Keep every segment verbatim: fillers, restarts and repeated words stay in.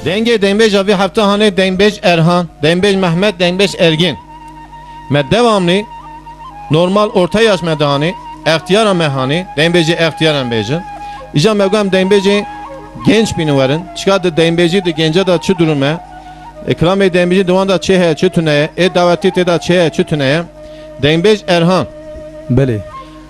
Dengê dengbêja vî hefte hanê dengbêj Erhan, dengbêj Mehmet, dengbêj Ergin. Me devamlî normal orta yaş me dihanê, extiyara me hanê, dengbêjê extiyaran bêjin. Îja me got em dengbêjê genç bînin werin. Çika di dengbêjî di genca da çi durum e? E, kilamê dengbêjî di wan da çi heye, çi tune ye? Ê dawetî tê da çi heye, çi tune ye? Dengbêj Erhan. Belê.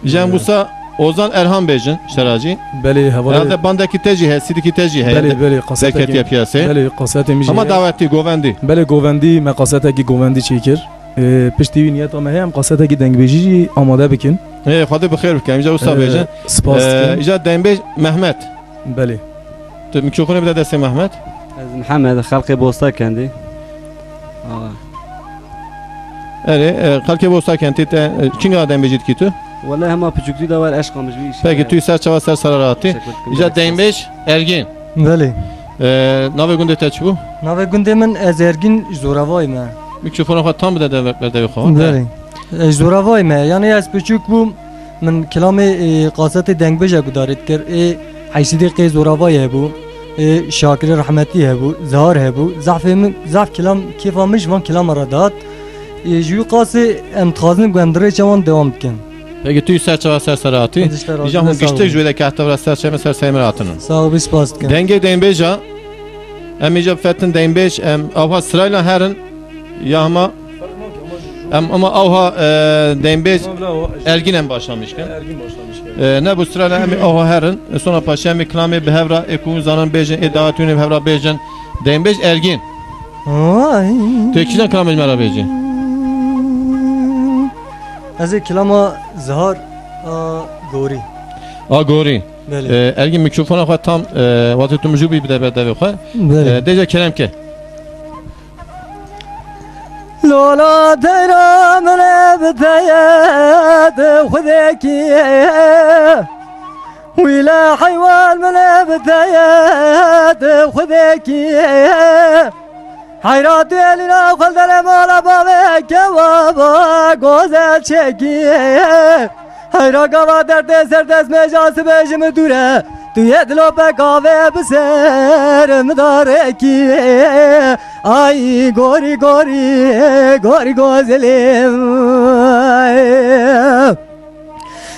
Jen Ee, wisa Ozan Erhan bêjin, şeracî. Belê, hevalê. Herhalde bandekî te jî heye, sîdikî te jî heye. Belê, belê, kasetekî. Derketiye piyasê. Belê, kasetê min jî Ama heye. Dawetî, govendî. Belê, govendî, me kasetekî govendî çêkir. Ee, piştî wî niyeta me heye, em kasetekî dengbêjî jî amade bikin. Ê, Xwedê bi xêr bike, em jî wisa Ee, bêjin. Spas Ee, dikim. Îja dengbêj Mehmet. Belê. Tu mikrofonê bide destê Mehmet. Ez Mihemed, xelkê Bosta kendî. Aa. Erê, e, xelkê Bosta kentî te, e, çinga dengbêjî dikî tu? Wele hema piçûktî de wer eşqa min ji wî îşê Peki, heye. Tu ser çava ser sera rahatî. Teşekkür ederim. Îja dengbêj Ergin. Belê. E, navê gundê te çi bû? Navê gundê min ez Ergin Zoravayî me. Mikrofona xwe tam bide deve-, berdevê xwe. Belê. Ez Zoravayî me. Yanî ez piçûk bûm. Min kilamê, e, qasetê dengbêja gudarê dikir. Ê Heysîdê qê Zoravayî hebû. Ê Şakirê Rehmetî hebû. Zahar hebû. Zehfê min, zehf kilam, kêfa min ji van kilama re dihat. Ê ji wî qasê em dixwazin ku em di rêça wan dewam bikin. Peki tu ser çava ser ser hatî. Îja hûn giştik ji wê de kehte vira ser çeme ser serê me hatinin. Sağ ol, spas dikim. Dengê dengbêja, em îja bifetin dengbêj, em avha sirayla herin, ya hema Em ama awha, e, dengbêj Ergin em başlamışken. Ergin başlamışken. E, ne bu sırayla em awha herin. E, sonra paşa em kilamê bi hevra, e, ku zanan bêjin, e, davetûnê bi hevra bêjin. Dengbêj Ergin. Ay. Tu kîjan kilamê me ra bêjî? Ez ê kilama Zihar a Gorî. A Gorî. Belê. E, Ergin mikrofona xwe tam, e, wate tu mijû bî bide ber devê xwe. Belê. E, dêja kerem ke. Lola teyra min e bi teyed xwedekî. Wîle heywan min e bi teyed xwedekî. Heyra tu elîna xwe dere mala bavê kewa ba gozel çekî. Heyra gava derdê ser dest mêja sibê ji min dûr e. Tu yê dilopek avê bi ser min darekî. Ay gorî, gorî, gorî gozelê.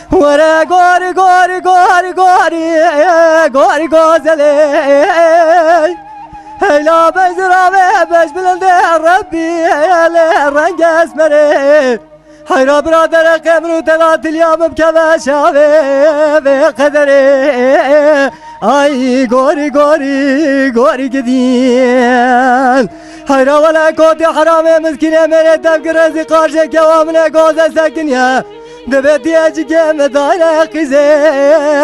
Were gorî, gorî, gorî, gorî, gorî gozelê. Heyla bej ravê, bej bilindê Rebbî, lê rengê esmerê. Heyra biradere qemru tela tilya min bikeve şavê vê qederê. Ay gorî, gorî, gorî gidîn. Heyra wele kotî heramê miskînê mêrê dev girêzî qarşê kewa min e goze sekiniye. Divê diye cikê min dayre qîzê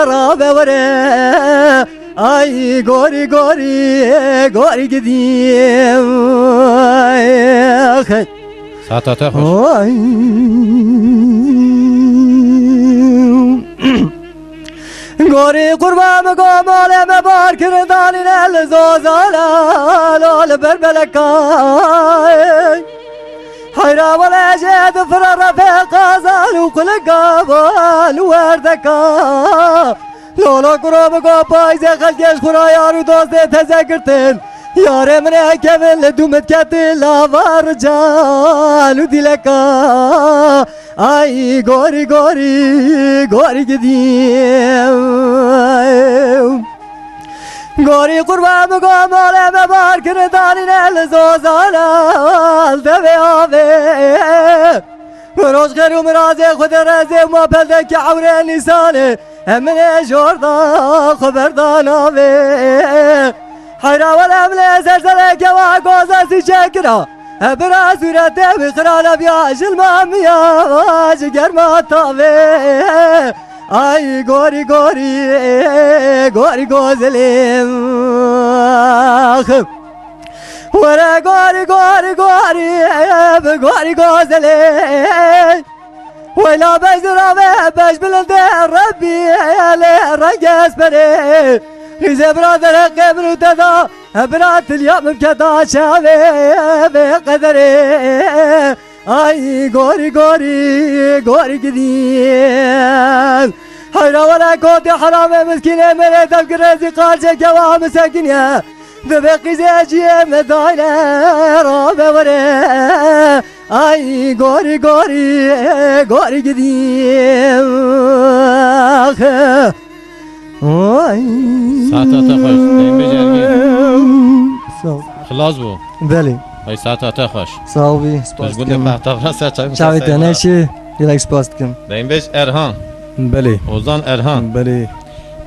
rabe were. Ay gorî, gorî, gorî gidîn. Saeta te xweş. Oy. Gorî qurba min go malê me bar kirin danîne li zozala lo li ber beleka. Heyra wele jê di fira refê qazal û qulika van werdeka. Lolo kuro bi go payzê xelkê ji xura yar û dostê teze girtin. Yarê min e kevin li dû min diketi lava rical û dîleka. Ay gorî, gorî, gorî gidî. Gorî qurba min go malê me bar kirin danîne li zozala li devê avê. Roj xêr û mirazê xwe de rezê û ma peldekî ewrê nîsanê. Em ê jorda xwe berda navê. Heyra wele em lê zelzeleke wa goza sî çekira. Hebira sûretê wî qirana biya jilma miya ji germa tavê. Ay gorî gorî, gorî gozelê. Were gorî, gorî, gorî, bi gorî gozelê. Weyla bej dirave, bej bilinde Rebbî, lê rengê esmerê. Xîzê biradere qêmir û teda, bira tilya min keda çavê vê qederê. Ay gorî, gorî, gorî gidîn. Heyra wele kotê heramê miskînê mêrê dev girêzî qarçê kewa min sekiniye. Bebe qîzê ciyê me dayne rabe were. Ay gori gori gori gidî. Oy. Saeta te xweş. Deymbêj Ergîn. Sağ ol. Xilas bû. Belê. Ay saeta te xweş. Sağ ol, spas dikim. Pehta ser çavê te neşê, gelek spas dikim. Deymbêj Erhan. Belê. Ozan Erhan. Belê.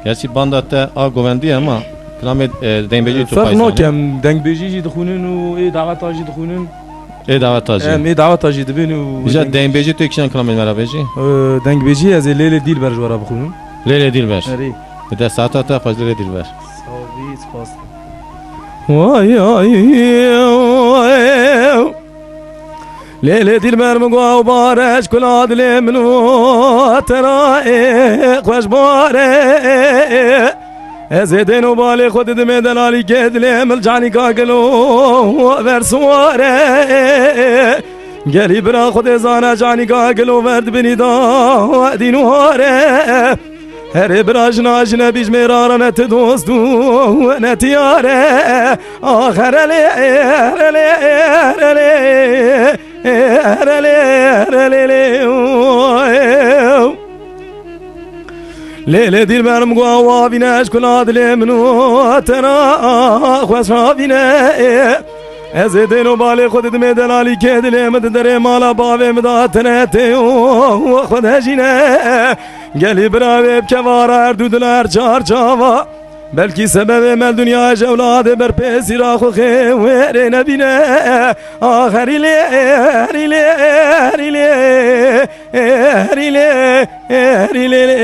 Gerçî banda te a govendî ye ama kilamê, e, dengbêjî tu Ferq xwayî nakem, dengbêjî jî dixwînin û ê daweta jî dixwînin. Ê daweta jî. Em ê daweta jî dibin û Îja dengbêjî tu kîjan kilamê me ra bêjî? E, dengbêjî ez ê Lêlê Dîlber ji we ra bixwînim. Lêlê Dîlber. Erê. Bi dest saeta te xweş Lêlê Dîlber. Sağ ol, spas. Vay, ay, ay. Lêlê Dîlber min got, ew bare ji kula dilê min û te ra ê xweş bare. Ez ê dên û balê xwe didimê delalîkê dilê min canîka gil û ver siware. Gelî bira Xwedê zane canîka gil û ver dibinî da dîn û hare. Herê bira jina ji nebî ji mêra re ne ti dost û ne ti yar e. Ax herelê, herelê, herelê, herelê, herelê, lê. Lê, lê dîlber min got, wa vîne ji kula dilê min û te ra xweş ra vîne. Ez ê dên û balê xwe didimê delalîkê dilê min di derê mala bavê min de tine tê û xwe dejîne. Gelî bira wê bi kevara her du dil her çar çava. Belkî sebebê me li dinyayê ji ewladê berpêsî ra xwe xê wêrê nebîne. Ax herî lê, herî lê, herî lê, herî lê, herî lê, lê.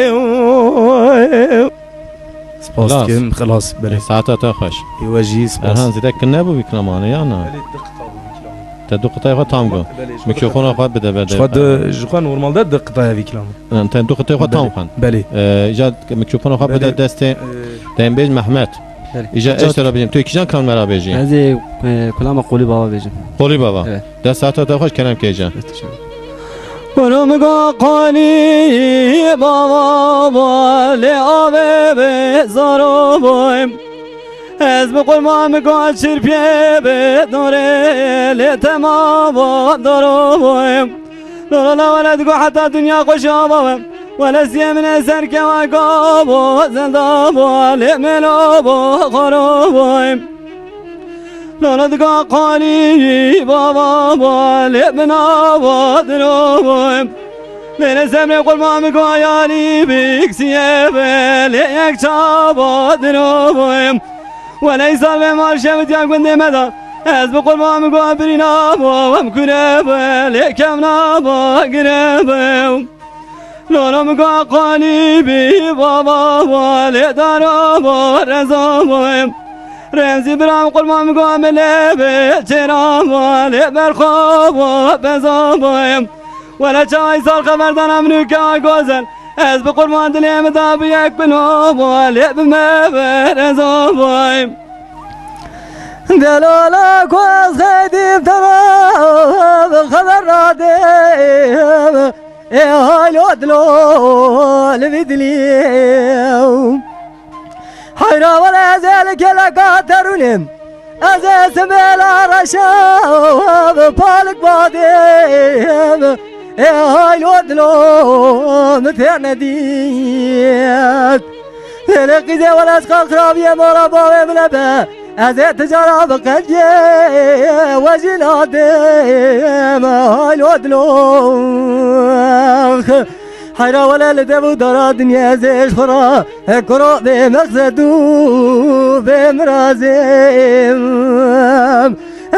Spas Xilas. dikim, xilas, belê. E, saeta te xweş. Ê we jî spas. Erhan, zêde kin nebû vî kilamanê, ya na? Belê, du qita bû vî kilamê. Te du qitayê xwe tam got. Belê, ji xwe Mikrofona xwe bide ber Ji xwe de, ji xwe normalde du qitaya vî kilamê. Em, te du qitayê xwe tam Belê, xwend. belê. E, îca mikrofona xwe bide Belê. destê E, Deymbêj Mehmet. Belê. Îca Îca ez te ra bêjim. Tu kîjan kilam me ra bêjî? Ez ê, e, kulama Qolî Bava bêjim. Qolî Bava. Evet. Dest saeta te xweş, kerem ke îca. Teşekkür. Kolo min go Qolî Bava bo, lê avê bê zaro boyim. Ez bi qurban min go çirpiyê bê dorê, lê tema bo doro boyim. Lolo la wele digo heta dinya xweş ava we. Wele siyê min ê serkewa gavo, zenda bo, lê melo bo, xoro boyim. Lolo digo qalî bava bo, lê bina bo, diro boyim. Lê lê semrê qurban min go ayalî biksiye be, lê yek çava diro boyim. Wele îsal vê mal şevitiya gundê me da. Ez bi qurban min go birîna bo, em kure be, lê kevna bo, gire be. Lolo min go qalî bî baba bo, lê daro bo, rezo bo. Remzî bira min qurban min go milê be, çêra bo, lê berxo bo, bezo bo. Wele çawa îsal xeberdana min û kewa gozel. Ez bi qurban dilê min da bi yek bino bo, lê bi me be rezo bo. Delala ku ez xeydîm te re xeber nadêm. Ê haylo dilo li vî dilî. Heyra wele ez ê li geleka derûnêm. Ez ê simêla reşa bi palik badêm. Ê haylo dilo min têr nedît. Lê lê qîzê wele ez qal xirabiyê mala bavê min e be. Ez ê ti cara bi qencê we jî nadêm. Haylo dilo. Heyra wele li dev û dara dinyê ez ê ji xwe re. He kuro bê meqsed û bê mirazê.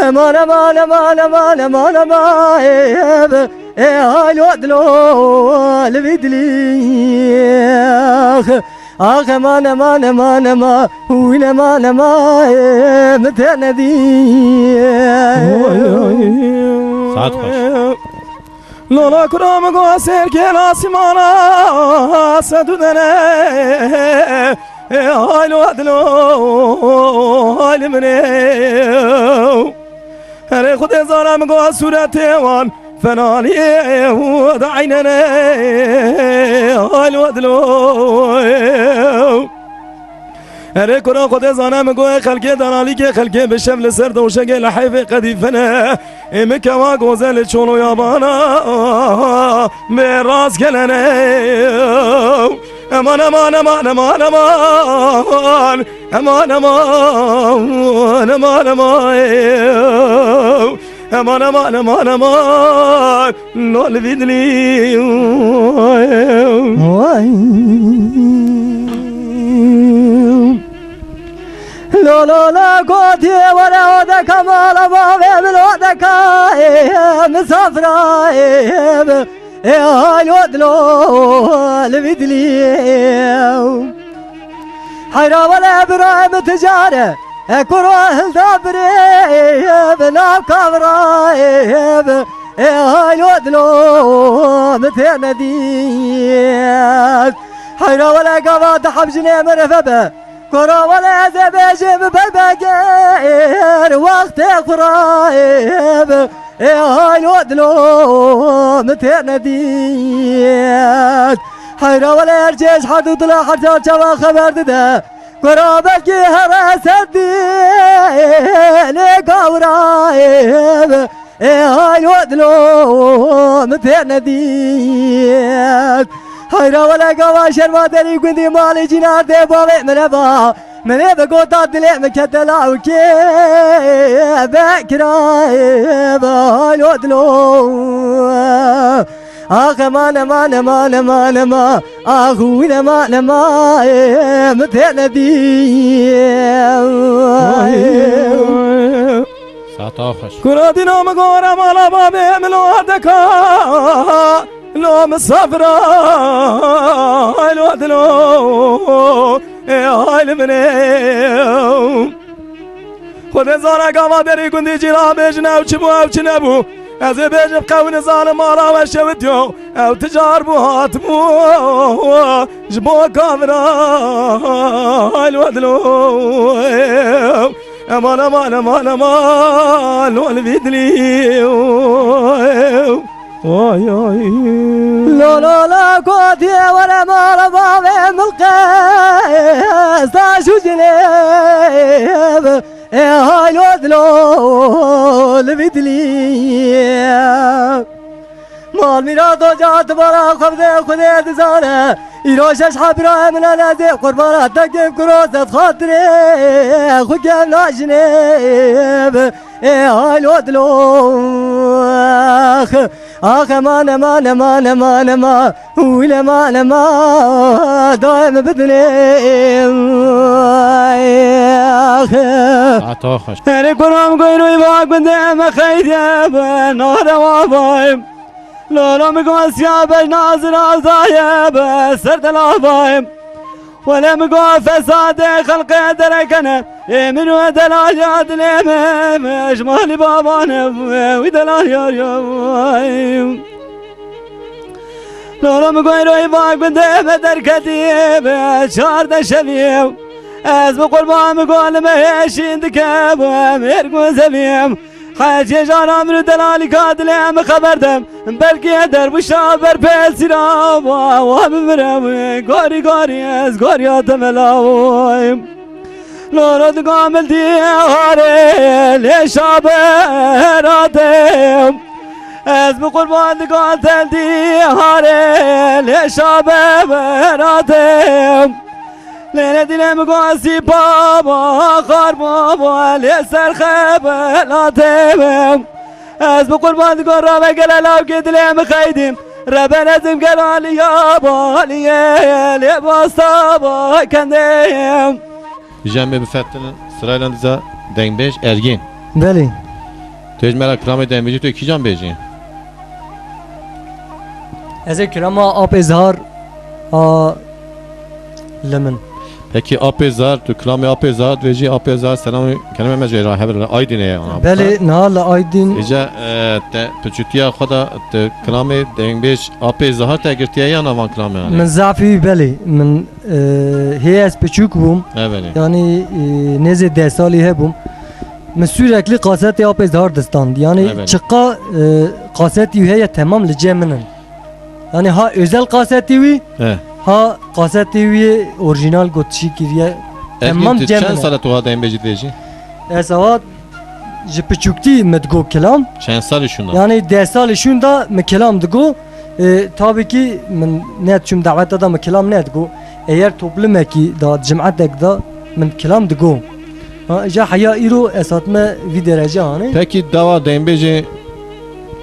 Eman, eman, eman, eman, eman, eman, ê, ê, haylo dilo, li vî dilî. Ax, eman, eman, eman, eman, wîn eman, eman, ê, min tê nedî. Oy, oy. Saet xweş. Lola kura min go serkê nasîmana sedu dene. Ê, haylo dilo, hayli min ê. Herê Xwedê zana min go sûretê wan fenalî û daînene. Haylo dilo. Erê kura Xwedê zane min goyê xelkê delalîkê xelkê bi şev li ser doşegê li heyvê qedîfine. Ê min kewa goze li çolo yabana bê rast gelene. Eman, eman, eman, eman, eman. Eman, eman, eman, eman, eman. Eman, eman, eman, eman. Lol vî dilî. Vay. Lo, lo, lo, gotiye were odeka mala bavê min odeka, ê, misafira, ê, ê, ay, lo, dilo, li vî dilî. Heyra wele bira min ticare, e, kuro hilda birê, bi nav kavra, ê, bi, ê, ay, lo, dilo, min tê nedît. Heyra wele gava di heb jinê min reve be. Kura wele ez ê bêjim ber begêr wextê xwe rayb. Ê haylo dilo min tê nedît. Heyra wele her cêj her du dila her çar çawa xeber dide. Kura belkî here ser dî lê gawrayb. Ê haylo dilo min tê nedît. Heyra wele gava şerma derî gundî malê cînar dê bavê min eva. Min ê bi gota dilê min kete lawkê be kirayê be haylo dilo. Ax eman, eman, eman, eman, eman. Ax wîn eman, eman, ê min tê nedît. Saeta xweş. Kura dîna min gore mala bavê min lo deka, lo misafira, lo dilo, ê ay li min ê. Xwedê zana gava derî gundî cîran bêjin ew çi bû, ew çi nebû. Ez ê bêjim qew nizanim mala we şewitiyo. Ew ti car bû hatibû ji bo kavira lo dilo. Eman, eman, eman, eman, lo li vî dilî. Oy, oy. La, la, la, gotiye were mala bavê min qez taş û cilêb. Ê haylo dilo li vî dilî. Mal mîrat oca dibara xebdê Xwedê dizane. Îro şeş hebra min e nezê qurbana tekin kuro zed xatirê xwe kevna jinê bi. Ê haylo dilo. Ax eman, eman, eman, eman, eman. Wî lema, lema, daim bidinê. Ax. Saeta xweş. Erê kuram goyroy va gundê me xeydiye be, narewa bayim. Lolo mi gosiya be, nazir azaye be, ser dela bayim. Wele mi go fesadê xelqê derekene, ê min we delaliya dilê me, me ji malî babane, wî delaliya riya. Lolo mi goyroyê vak bi dê me derketî, be çardeh şevî. Ez bi qurban mi go li me hêşîn dike, be mêr gozevî. Hecê jana min û delalîka dilê min xeber dem. Belkî derbûşa ber pêsîra wa, wa bimire wê. Gorî, gorî ez goriya te mela woyim. Loro diga min dîharê lê şaberatê. Ez bi qurban diga te dîharê lê şaberatê. Lêre dilê min go sîpa ba, xar ba, ba, lê ser xebelatê bim. Ez bi qurban digo rave gele lawkê dilê min xeydîm. Rebe nezim gel aliya ba, aliyê, lê basta ba, kendeyim. Jemê bifetin sırayla diza dengbêj Ergîn. Belê. Tu hêj me ra kilamê dengbêjî tu kîjan bêjî? Ez ê kilama Apê Zahar a li min. Pekî Apê Zahar, tu kilamê Apê Zahar dibêjî, Apê Zahar selamê kelime me jê ra hebir li Aydînê ye ana. Belê, niha li Aydîn. Îca, e, te piçûtiya xwe de tu kilamê dengbêj Apê Zahar te girtiye ya na van kilamê anê? Min zafî belê. Min, e, hê ez piçûk bûm. E, belê. Yanî, e, nêzê deh salî hebûm. Min sürekli kasetê Apê Zahar distand. Yanî, e, belê, çiqa, e, kasetî wî heye temam li cem min in. Yanî ha özel kasetî wî, he, ha kasetî wî orîjinal gotişî kiriye. Ergin, Temam tu cem çend min e. sala tu ha deynbêjî dibêjî? Ez awa ji piçûktî min digo kilam. Çend salî şûnda? Yani deh salî şûnda min kilam digo. E, tabii ki min nediçûm daweta da min kilam nedigo. Eger toplumekî da, cematek da min kilam digo. Ha, ja heya îro ez hatime vî derece hanê. Peki dawa deynbêjê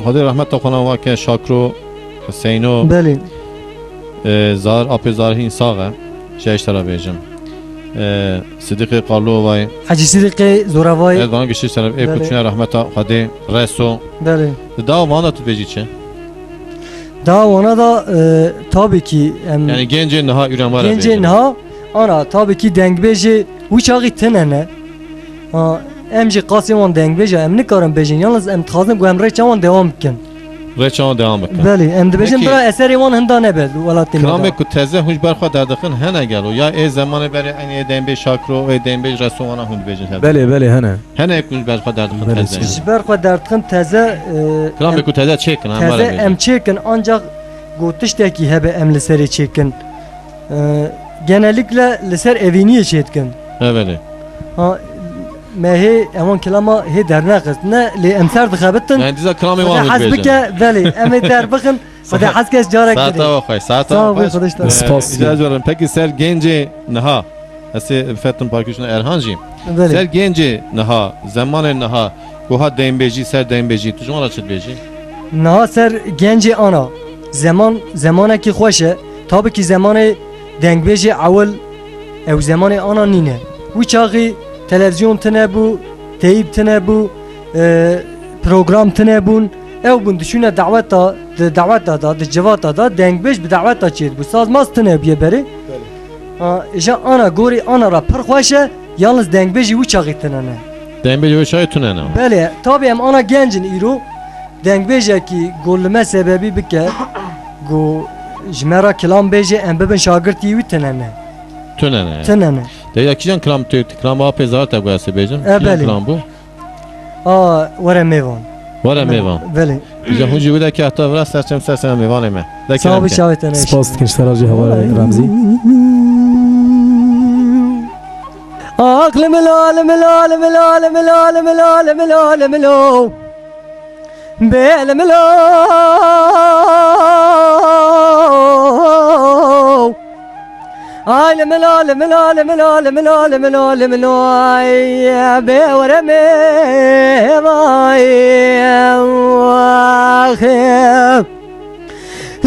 Xwedê rehmeta xwe lan wake Şakro, Huseyno, Belê. e, Zar, apê Zar hîn sax e. Ji heşta re bêjim. E, Sidîqê Qarlovayê. Hecî Sidîqê Zoravayê. Evet, bana giştî seref. Ê Belê. ku çûne rehmeta Xwedê, Reso. Belê. Di dawa vana tu bêjî çi? Dawa wana da, e, tabii ki em Yani gencê niha ürema re gencê bêjin. niha, ana, tabii ki dengbêjê wî çaxî tine ne. Ha, em jî qasê wan dengbêj e, em nikarin bêjin. Yalnız em dixwazin ku em rêça wan dewam bikin. Rêça wan dewam bikin. Belê, em dibêjin Peki, bira eserê wan hinda nebe li welatê me de. Kilamê ku teze hûn ji ber xwe derdixin hene gelo? Ya ê zemanê berê eynî ê deynbêj Şakro, ê deynbêj Reso wana hûn dibêjin teze? Belê, belê, hene. Hene ku ji ber xwe derdixin Belê, teze. spas. Ji ber xwe derdixin teze, e, Kilamê em, ku teze çêkin, em teze were bêjin. em çêkin, ancak ku tiştekî hebe em li serê çêkin. E, genellikle li ser evîniyê çêdikin. He, belê. Ha, me hê ewan kilama hê dernexist. Ne lê em ser dixebitin. Yani dîsa kilamê Xwedê wan hez hûn dibêjin. bike, belê, em ê derbixin. Xwedê Saet, hez kes carek saeta didê. we xweş, saeta Sağ we ol, xweş. Xwedê ji te Ee, Spas. Rica ediyorum. Peki ser gencê niha, ez ê bifetim parkê şuna Erhan jî. Belê. Ser gencê niha, zemanê niha, Ku hat deynbêjî, ser deynbêjî, tu ji wan re çi dibêjî? Niha ser gencê ana. Zeman, zemanekî xweş e. Tabii ki zemanê dengbêjê ewil, ew zemanê ana nîne. Wî çaxî televizyon tine bû, teyîb tine bû, e, program tine bûn. Ew bûn diçûne daweta, di daweta da, di civata da, dengbêj bi daweta çêdibû. Sazmaz tine bûye berê. Belê. Ha, îja ana gorî ana ra pir xweş e, yalnız dengbêjî wî çaxî tune ne. Dengbêjî wî çaxî tune ne. Belê, tabii em ana genc in îro. Dengbêjekî ku li me sebebî bike, ku ji me re kilam bêje, em bibin şagirtî wî tune ne. Tune ne. Tune ne. De ya kîjan kilam tu, kilam apê Zar te guhesê bêjin? E, Kîjan belê. kilam bû? A, were mêvan. Were mêvan. Belê. Îja hûn jî wî de ke heta vira ser çem ser ser mêvanê me. De Sağ ol, kerem ke. çavê te ne. Spas dikin ji te re jî hevalê Remzî. Ax li milo, li milo, li milo, li milo, li milo, li milo, li milo. Bê li milo. Ay li milo, li milo, li milo, li milo, li milo, li milo, ay, bê were mêvay, ax.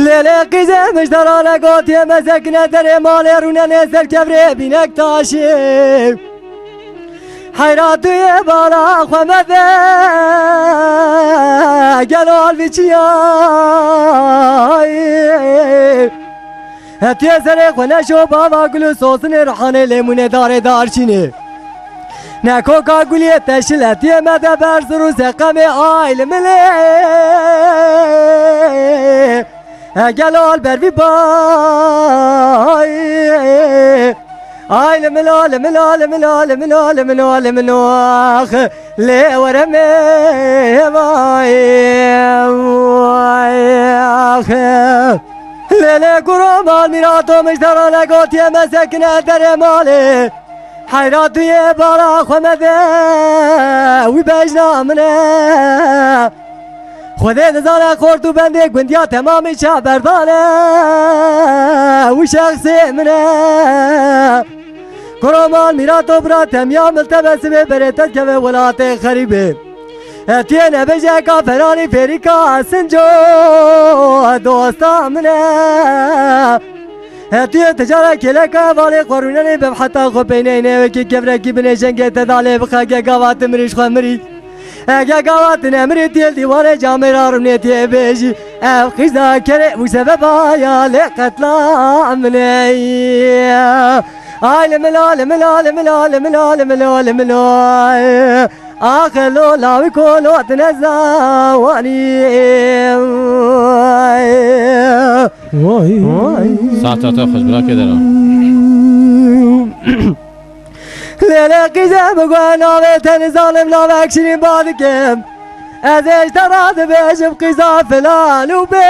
Lê lê qîzê mijdarane gotiye me sekine derê malê rûnenê ser kevrê bînek taşê. Heyra tu yê bala xwe mede, gelo alvî çi ye? Hetiye serê xwe neşo bava gul û sosinê rihanê lêmûnê darê darçînê. Ne koka guliyê teşil hetiye mede berz û seqemê ay li milê. He gelo al ber vî bay. Ay li milo, li milo, li milo, li milo, li milo, li milo, ax. Lê were mêvay, ax. Lê lê kuro mal mîrato mijdarane gotiye me sekine derê malê. Heyra tu yê bala xwe mede, wî bejna min e. Xwedê dizane xort û bendê gundiya temamî çaverdane, wî şexsê min e. Kuro mal mîrato bira temiya miltebe sibê berê te dikeve welatê xerîbê. Hetiyê nebêje ka feranî fêrîka sinco dosta min e. Hetiyê ticara kêleka valê xwe rûnenê bev heta xwe peyneyne wekî kevrekî binê jengê te dalê bixe ge gava tu mirî ji xwe mirî. Ege gava tu nemirî têl dîwarê camê ra rûnê tê bêjî. Ev qîza kerê û sebeba ya lê qetla min ey. Ay li mila, li mila, li mila, li mila, li mila, li mila. Axelo lawî kolo tine zawanî. Vay. Vay. Saeta te xweş bira kêdera. Lêlê qîze min got navê te nizanim navek şirîn badikim. Ez ê ji te re dibêjim qîza filan û bê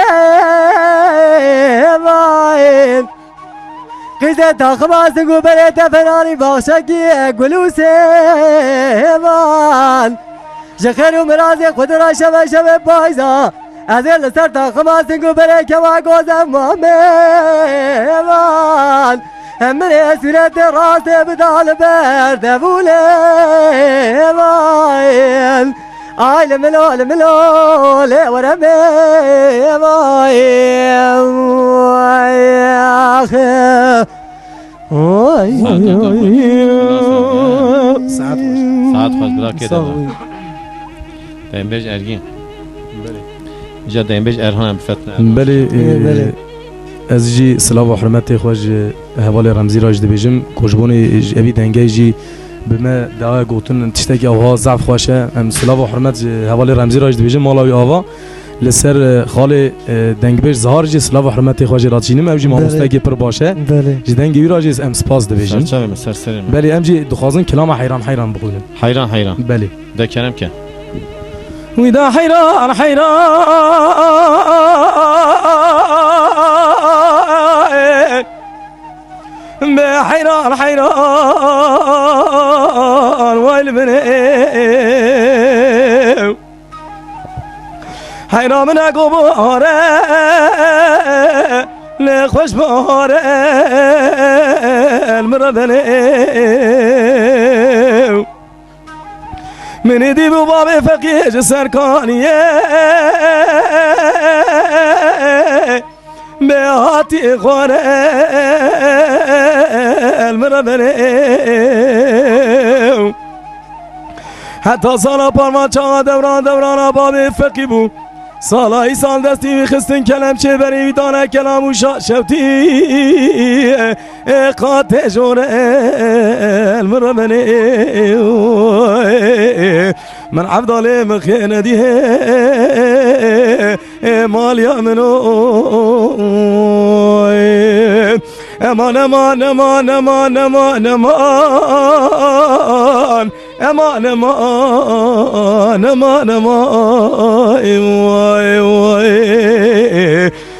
vayên. Qîzê taxima sing û berê te ferarî baxşekî gul û sêvan. Ji xêr û mirazê xwe dira şeve şeve payza. Ez ê li ser taxima sing û berê kewa gozem mamêvan. Em min ê sûretê rastê bida li ber devûlê vayên. Ay li milo, li milo, lê were bê vayên. Ay, ax. Ay, Saet xweş. Saet xweş, bira kê Sağ deva. ol. Dembêj Ergîn. Belê. Îca dembêj Erhan em bifetne. Belê, Ee, e, belê. ez jî silav û hurmetê xwe ji hevalê Remzî re jî dibêjim. Ku ji bonê ji evî dengê jî bi me daye gotin tiştekî ava zaf xweş e. Em silav û hurmet ji hevalê Remzî re jî dibêjin, mala wî ava. Li ser, e, xalê, e, dengbêj Zahar jî silav û hurmetê xwe jê re dişînim. Ew jî Belê. mamostayekî pir baş e. Belê. Ji dengê wî re jî em spas dibêjin. Serçavê min, ser serê min. Belê, em jî dixwazin kilama heyran heyran bixwînin. Heyran heyran. Belê. De kerem ke. Wî da heyran heyran. Be heyran heyran way li min ê. Heyra min e ku bihare, lê xweş bihare, li min re belê. Min ê dî bû babê feqî ji ser kaniyê, bê hatî xware, li min re belê. Heta sala parvan çawa dewran dewrana babê feqî bû. Sala îsal destî wî xistin kelemçê berê wî dane kelam û şa şewtî. Ê qatê jore el min re benê. Min evdalê min xêne dî hê. Ê maliya min o. Eman, eman, eman, eman, eman, eman. Eman, eman, eman, eman, ê way, way.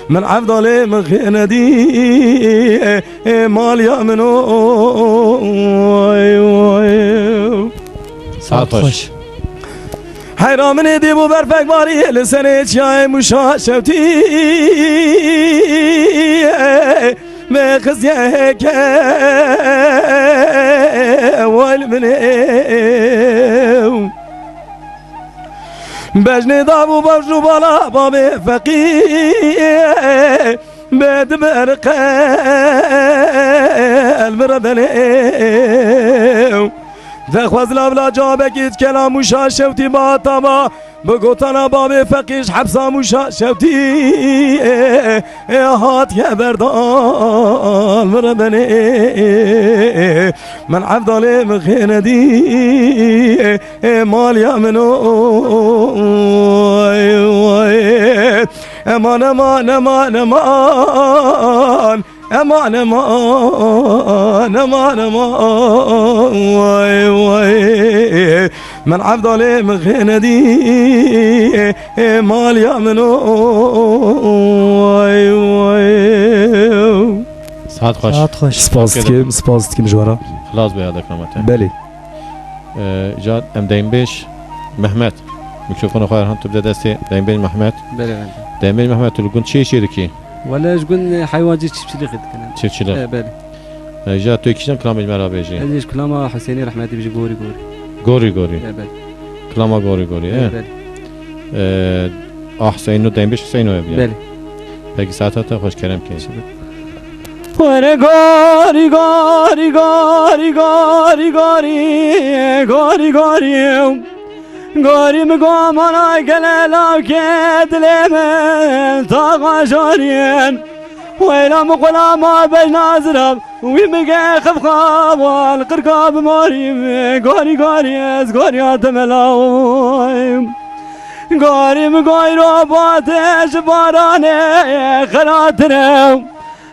Min evdalê min xêne dî, ê maliya min o, way, way. Saet xweş. Heyra min ê dî bû berfek barî, li serê çiyayê Mûşa şewtî. Mê xizyeke wel min ê. Bejnê dav û bavj û bala babê feqî. Bê di ber qelbi re benê. Dexwaz lavla cabekî kelam û şaşewtî ba tama. Bi gotana babê feqî ji hepsa Mûşa şewtî, ê, ê, hatiye berdan min re benê. Min evdalê min xêne dî, ê, ê, maliya min o, ê, ê. Eman, eman, eman, eman. Eman, eman, eman, eman, way, way. Min evdalê min xêne dî, ê, ê, maliya min o, way, way. Saet xweş. Saet xweş. Spas dikim, spas dikim ji we re. Xilas be ya dekamete. Belê. Ee, îcar em deynbêj Mehmet. Mikrofona xwe Erhan tu bide destê deynbêj Mehmet. Belê, belê. Deynbêj Mehmet, tu li gund çi işê dikî? Wele ji gund heywancî çiftçilîxê dikin. Çiftçilîx. E, belê. Ee, îcar tu kîjan kilamê ji me re bêjî? Ez ê ji kilama Husênî rehmetî bijî gorî gorî. Gorî gorî. E, belê. Kilama gorî gorî, e? E, belê. Ee, a Huseyno, deynbêj Huseyno ye biya. Belê. Peki, saeta te xweş, kerem ke. Teşekkür. Were gorî, gorî, gorî, gorî, gorî, gorî, gorî. Gorî min go mana gele lawkê dilê min taxa jorîn. Weyla min qulama bej nazira wî min ge xifxawa li qirka bi morî. Gorî, gorî, ez goriya te melaw. Gorî min goyro bate ji baranê xelatire.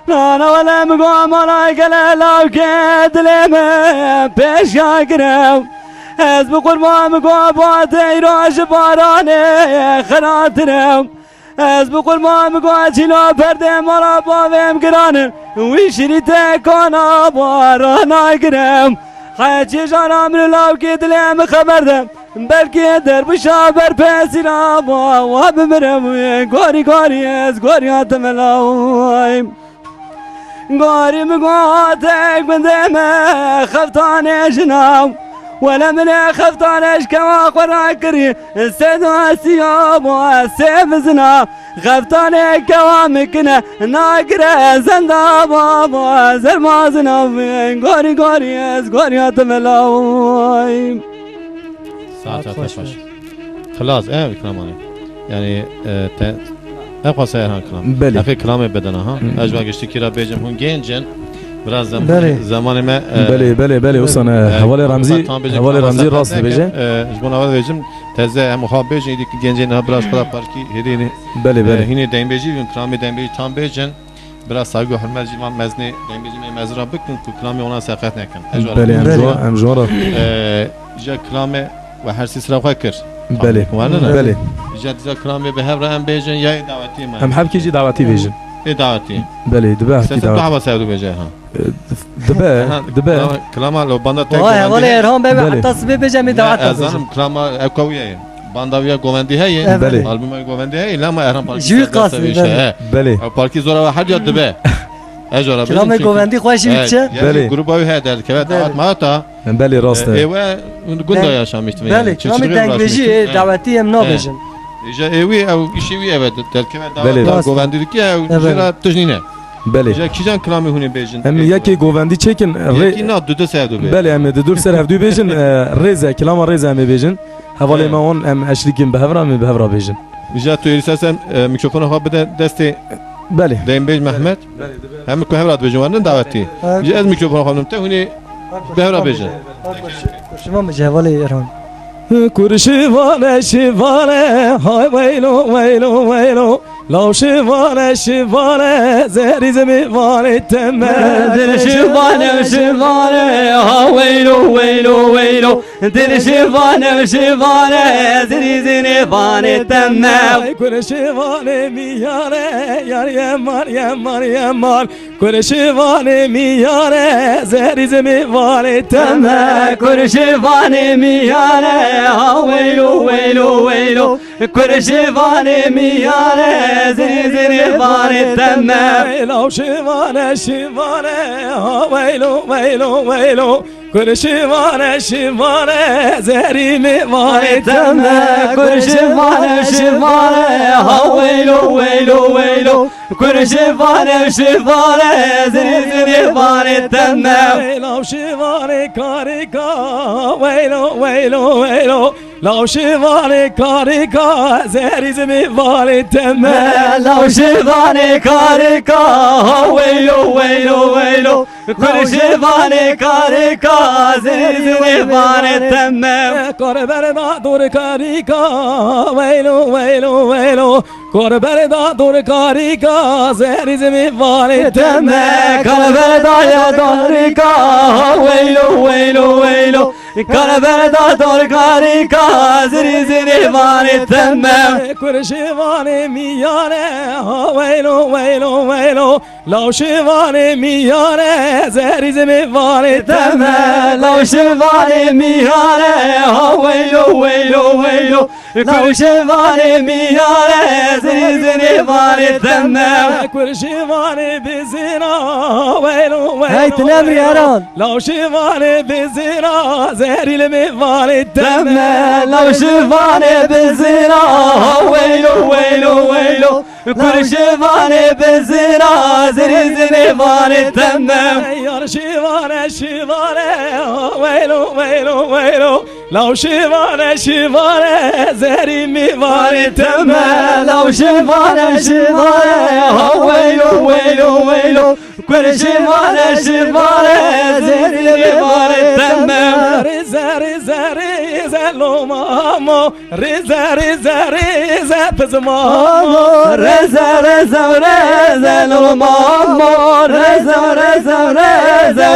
Nana wele min go mala gele lawkê dilê min pêşiya gire. Ez bi qurban min go ba teyra ji baranê xelatire. Ez bi qurban bi guhecî la perdê mala bavêm giranim. Wî şirîte kana bara nagirim. Hecî jara min lawkê dilê min xeber de. Belkî derbişa ber pesîra ba wa bimirim wê. Gorî gorî ez goriya te melawayim. Gorî min gotek bindê me xeftanê jina. Wele min ê xeftane ji kewa xwe rakirî. Sê dostiya bo sê bizina. Xeftanê kewa min kine nagire zenda baba zermazina. Gorî gorî ez goriya te melawayim. Saet Saet xweş xweş be. Be. Xilas, ev kilamanê. Yani, e, te, ev xwasa Erhan kilam. Belê. Ev kilamê bedena ha. Hı. Ez ji van giştikî ra bêjim, hûn genc in. Biraz zem-, Belê. Zemanê me, e, Belê, belê, belê, usan, e, e, hevalê Remzî, tam bêjim, hevalê kilam Remzî rast dibêje. E, ji bo nava bêjim, teze em xwe bêjin, îdî ki gencên ha biraz xwe parkî hêdî. Belê, belê. E, hînê dengbêjî bin, kilamê dengbêjî tam bêjin. Biraz saygı hürmet jî van meznê, dengbêjî me mezin ra bikin ku kilamê wana seqet nekin. Ez ji wan Belê, em Belê. ji wan, em ji wan ra. E, ja kilamê we her sî sira xwe kir. Belê. Tamam, Belê. Ja dîza kilamê bi hev re em bêjin ya ê dawetî me. Em hevkî jî dawetî bêjin. Ê dawetî. Belê, dibe hevkî Sesê dawetî. Dua va sevdu bêje ha. E, dibe, Aha, dibe. Kilama, kilama lo banda tek Vay, govendî hevalê heye. Erhan be, Belê. Heta sibê bêje, em ê Ne, dawet ez bêjin. Zanim kilama ev kawiye ye. Banda wiya govendî heye. Evet. Belê. Albuma govendî heye. Lama Erhan Parkî Jüyî serdar qasî, sevî işte, belê. He. Belê. Ev Parkî zora ve her ya dibe. Ez ora Kilamê bêjim çünkü. Govendî xweş He, bit çi? yani Belê. Gruba wî heye derdi keve Belê. Dawet ma ta. Belê, rast e. Ewe gunda Be-, yaşamıştım Belê, yani. Kilamê dengbêjî, e, dawetî em nabêjin. Îja ê wî ew îşê wî eve derkeve Belê. Dawet govendî dike ew Evet. jira tijnîne. Belê. Îja kîjan kilamê hûnê bêjin? Em yekê govendî çêkin, rê- Yekî na, du de ser du bê. Belê, em ê di dur ser hevdû bêjin, e, rêze, kilama rêze em ê bêjin. Hevalê Evet. me wan em eşrîkin bi hev ra, em ê bi hev ra bêjin. Îja tu êrî sersen, e, mikrofona xwe bide destê Belê. Deynbêj Mehmet. Belê, dibe. Hem ku hev ra dibêjin, wan ne dawetî. Evet. Îja ez mikrofona xwe bidim te, hûnê bi hev ra bêjin. Kurşivan bêje, hevalê Erhan. Kurşivane şivane, hay weylo, weylo, weylo. Law şivane şivane, zerî zimî vanê teme. Dil şivane şivane, ha weylo, weylo, weylo. Dil şivane şivane, zirî zirî vanê teme. Ay kur şivane miyane, yar yeman, yeman, yeman. Kurşivanê miyane, zerî zimî vanê teme. Kurşivanê miyane, ha weylo, weylo, weylo. Kurşivanê miyane, zirî zirî vanê teme. Law şivane, şivane, ha weylo, weylo, weylo. Kurşivane, şivane, zerî mi vanê teme. Kurşivane, şivane, ha weylo, weylo, weylo. Kurşivane, şivane, zirî zirî vanê teme. Law şivane karika, weylo, weylo, weylo. Law şivane karika, zerî zimî vanê teme. Law şivane karika, ha weylo, weylo, weylo. Kurşivanê karika, zirî zirî vanê teme. Kor berda dor karika, weylo, weylo, weylo. Kor berda dor karika, zerî zimî vanê teme. Kor berda ya darika, weylo, weylo, weylo. Kor berda dor karika, zirî zirî vanê teme. Kurşivanê miyane, ha weylo, weylo, weylo. Law şivanê miyane, zerî zimî vanê teme. Law şivanê miyane, ha weylo, weylo, weylo. Law şivanê miyane, zirî zirî vanê teme. Kur şivanê bizina, weylo, weylo. Hey, tu nemrî Erhan. Law şivanê bizina, zerî limî vanê teme. Law şivanê bizina, weylo, weylo, weylo. Kurşivanê bizina, zirî zirî vanê teme. Yar şivane, şivane, weylo, weylo, weylo. Law şivane, şivane, zerî mi vanê teme. Law şivane, şivane, ha weylo, weylo, weylo. Kurşivanê şivanê, zerî vanê teme. Rêze, rêze, rêze, lo mamo. Rêze, rêze, rêze, pizmamo. Rêze, rêze, rêze, lo mamo. Rêze, rêze, rêze,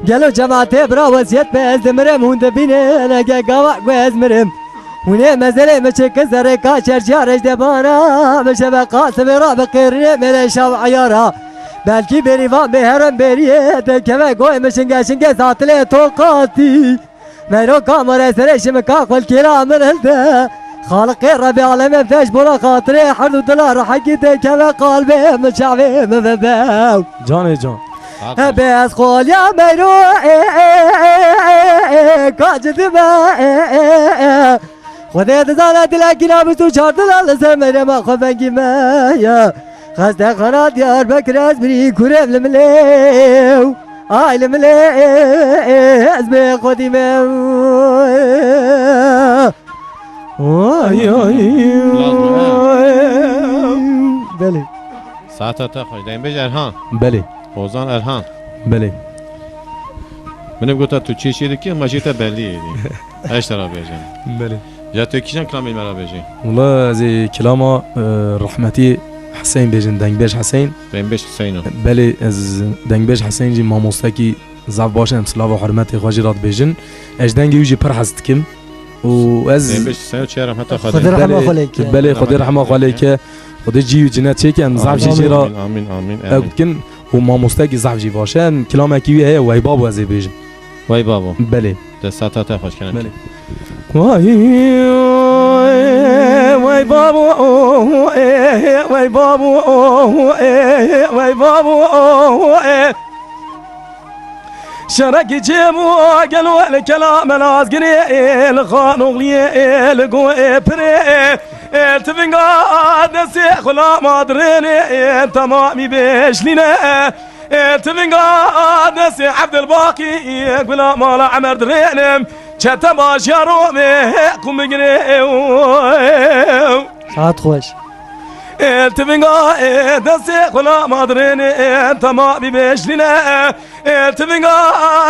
Gelo cemaatê bira wesiyet be ez dimirim, hûn dibînin ege gava ku ez mirim. Hûn ê mezelê min çi ki zerrê ka çerçiya rejdebana, bi şeveqa sivê ra bi qêrînê mêre şav eyara. Belkî bêrîvan bê herin bêriyê te keve goyê min şinge şinge satilê to qatî. Meyro kamare serê şimika xwel kêla min hilde. Xaliqê Rebê alemê beş bona xatirê herd û dila rehekî te keve qalbê min çavê min vebew. Canê can. Hebe ez xoliya meyro, e, e, e, e, e, ka cidime, e, e, e. Xwedê dizane dilekî nabîst û çar dila li ser meyrema xwe vengî me ye. Xestexana Diyarbekir ez birî kurem li milê. Ay li milê ez bê xwedî me. Ay, ay, Lazım, ha. Belê. Saeta te xweş. Dengê bêj Erhan. Belê. Ozan Erhan. Belê. Min ê gota tu çi şî dikî, ma jê te belî yê dî. Ez ji te re bêjim. Belê. Ya tu kîjan kilamê me re bêjî? Wala ez ê kilama, e, rehmetî Hesên bêjin, dengbêj Hesên. Dengbêj Hesên o. Belê, ez dengbêj Hesên jî mamostekî zaf baş e, em silav û hurmetê xwe jî re dibêjin. Ez ji dengê wî jî pir hez dikim. Û ez Dengbêj Hesên o, çi rehmeta Xwedê. Xwedê rehma Belê, xwe lê ke. Belê, Xwedê rehma xwe lê ke. Xwedê cî û cinet çêke, em zaf jî jê re Amîn, amîn, amîn, ew amîn. Dikin. Û mamostekî zaf jî baş e. Em kilamekî wî heye, wey babo ez ê bêjim. Wey babo. Belê. Destata te xweş kene. Belê. Wey, wey babo, wey babo, wey babo. Şerekî çêbû gelo li kela me lazgirê, li xanoxliyê, li goyê pirê. Tivinga destê xulama dirênê, temamî bêşlîne. Ê, tivinga destê Evdilbaqî, gula mala Emer dirênim, çete baş ya Romê, qum bigirê. Saet xweş. Ê, tivinga, ê, destê xula ma dirênê, ê, tema bî bêşlîne. Ê, tivinga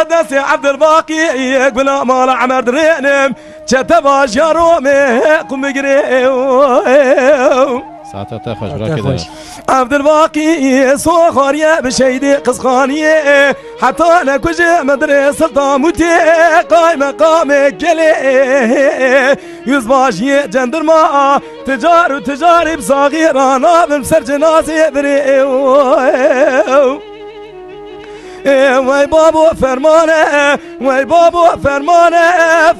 destê Evdilbaqî, gula mala Emer dirênim, çete baş ya Romê, qum bigirê. Saeta te xweş, Saeta birakê xweş. Evdilbaqî soxariye bi şeydê qizxaniye, heta ne kujê medirê Sultan Mutê, qay meqamê gelê. Yüzbaşiyê cendirma, ticar û ticarî bi saxî ra nabim ser cenazê birê. Ê, wey babo fermane, wey babo fermane,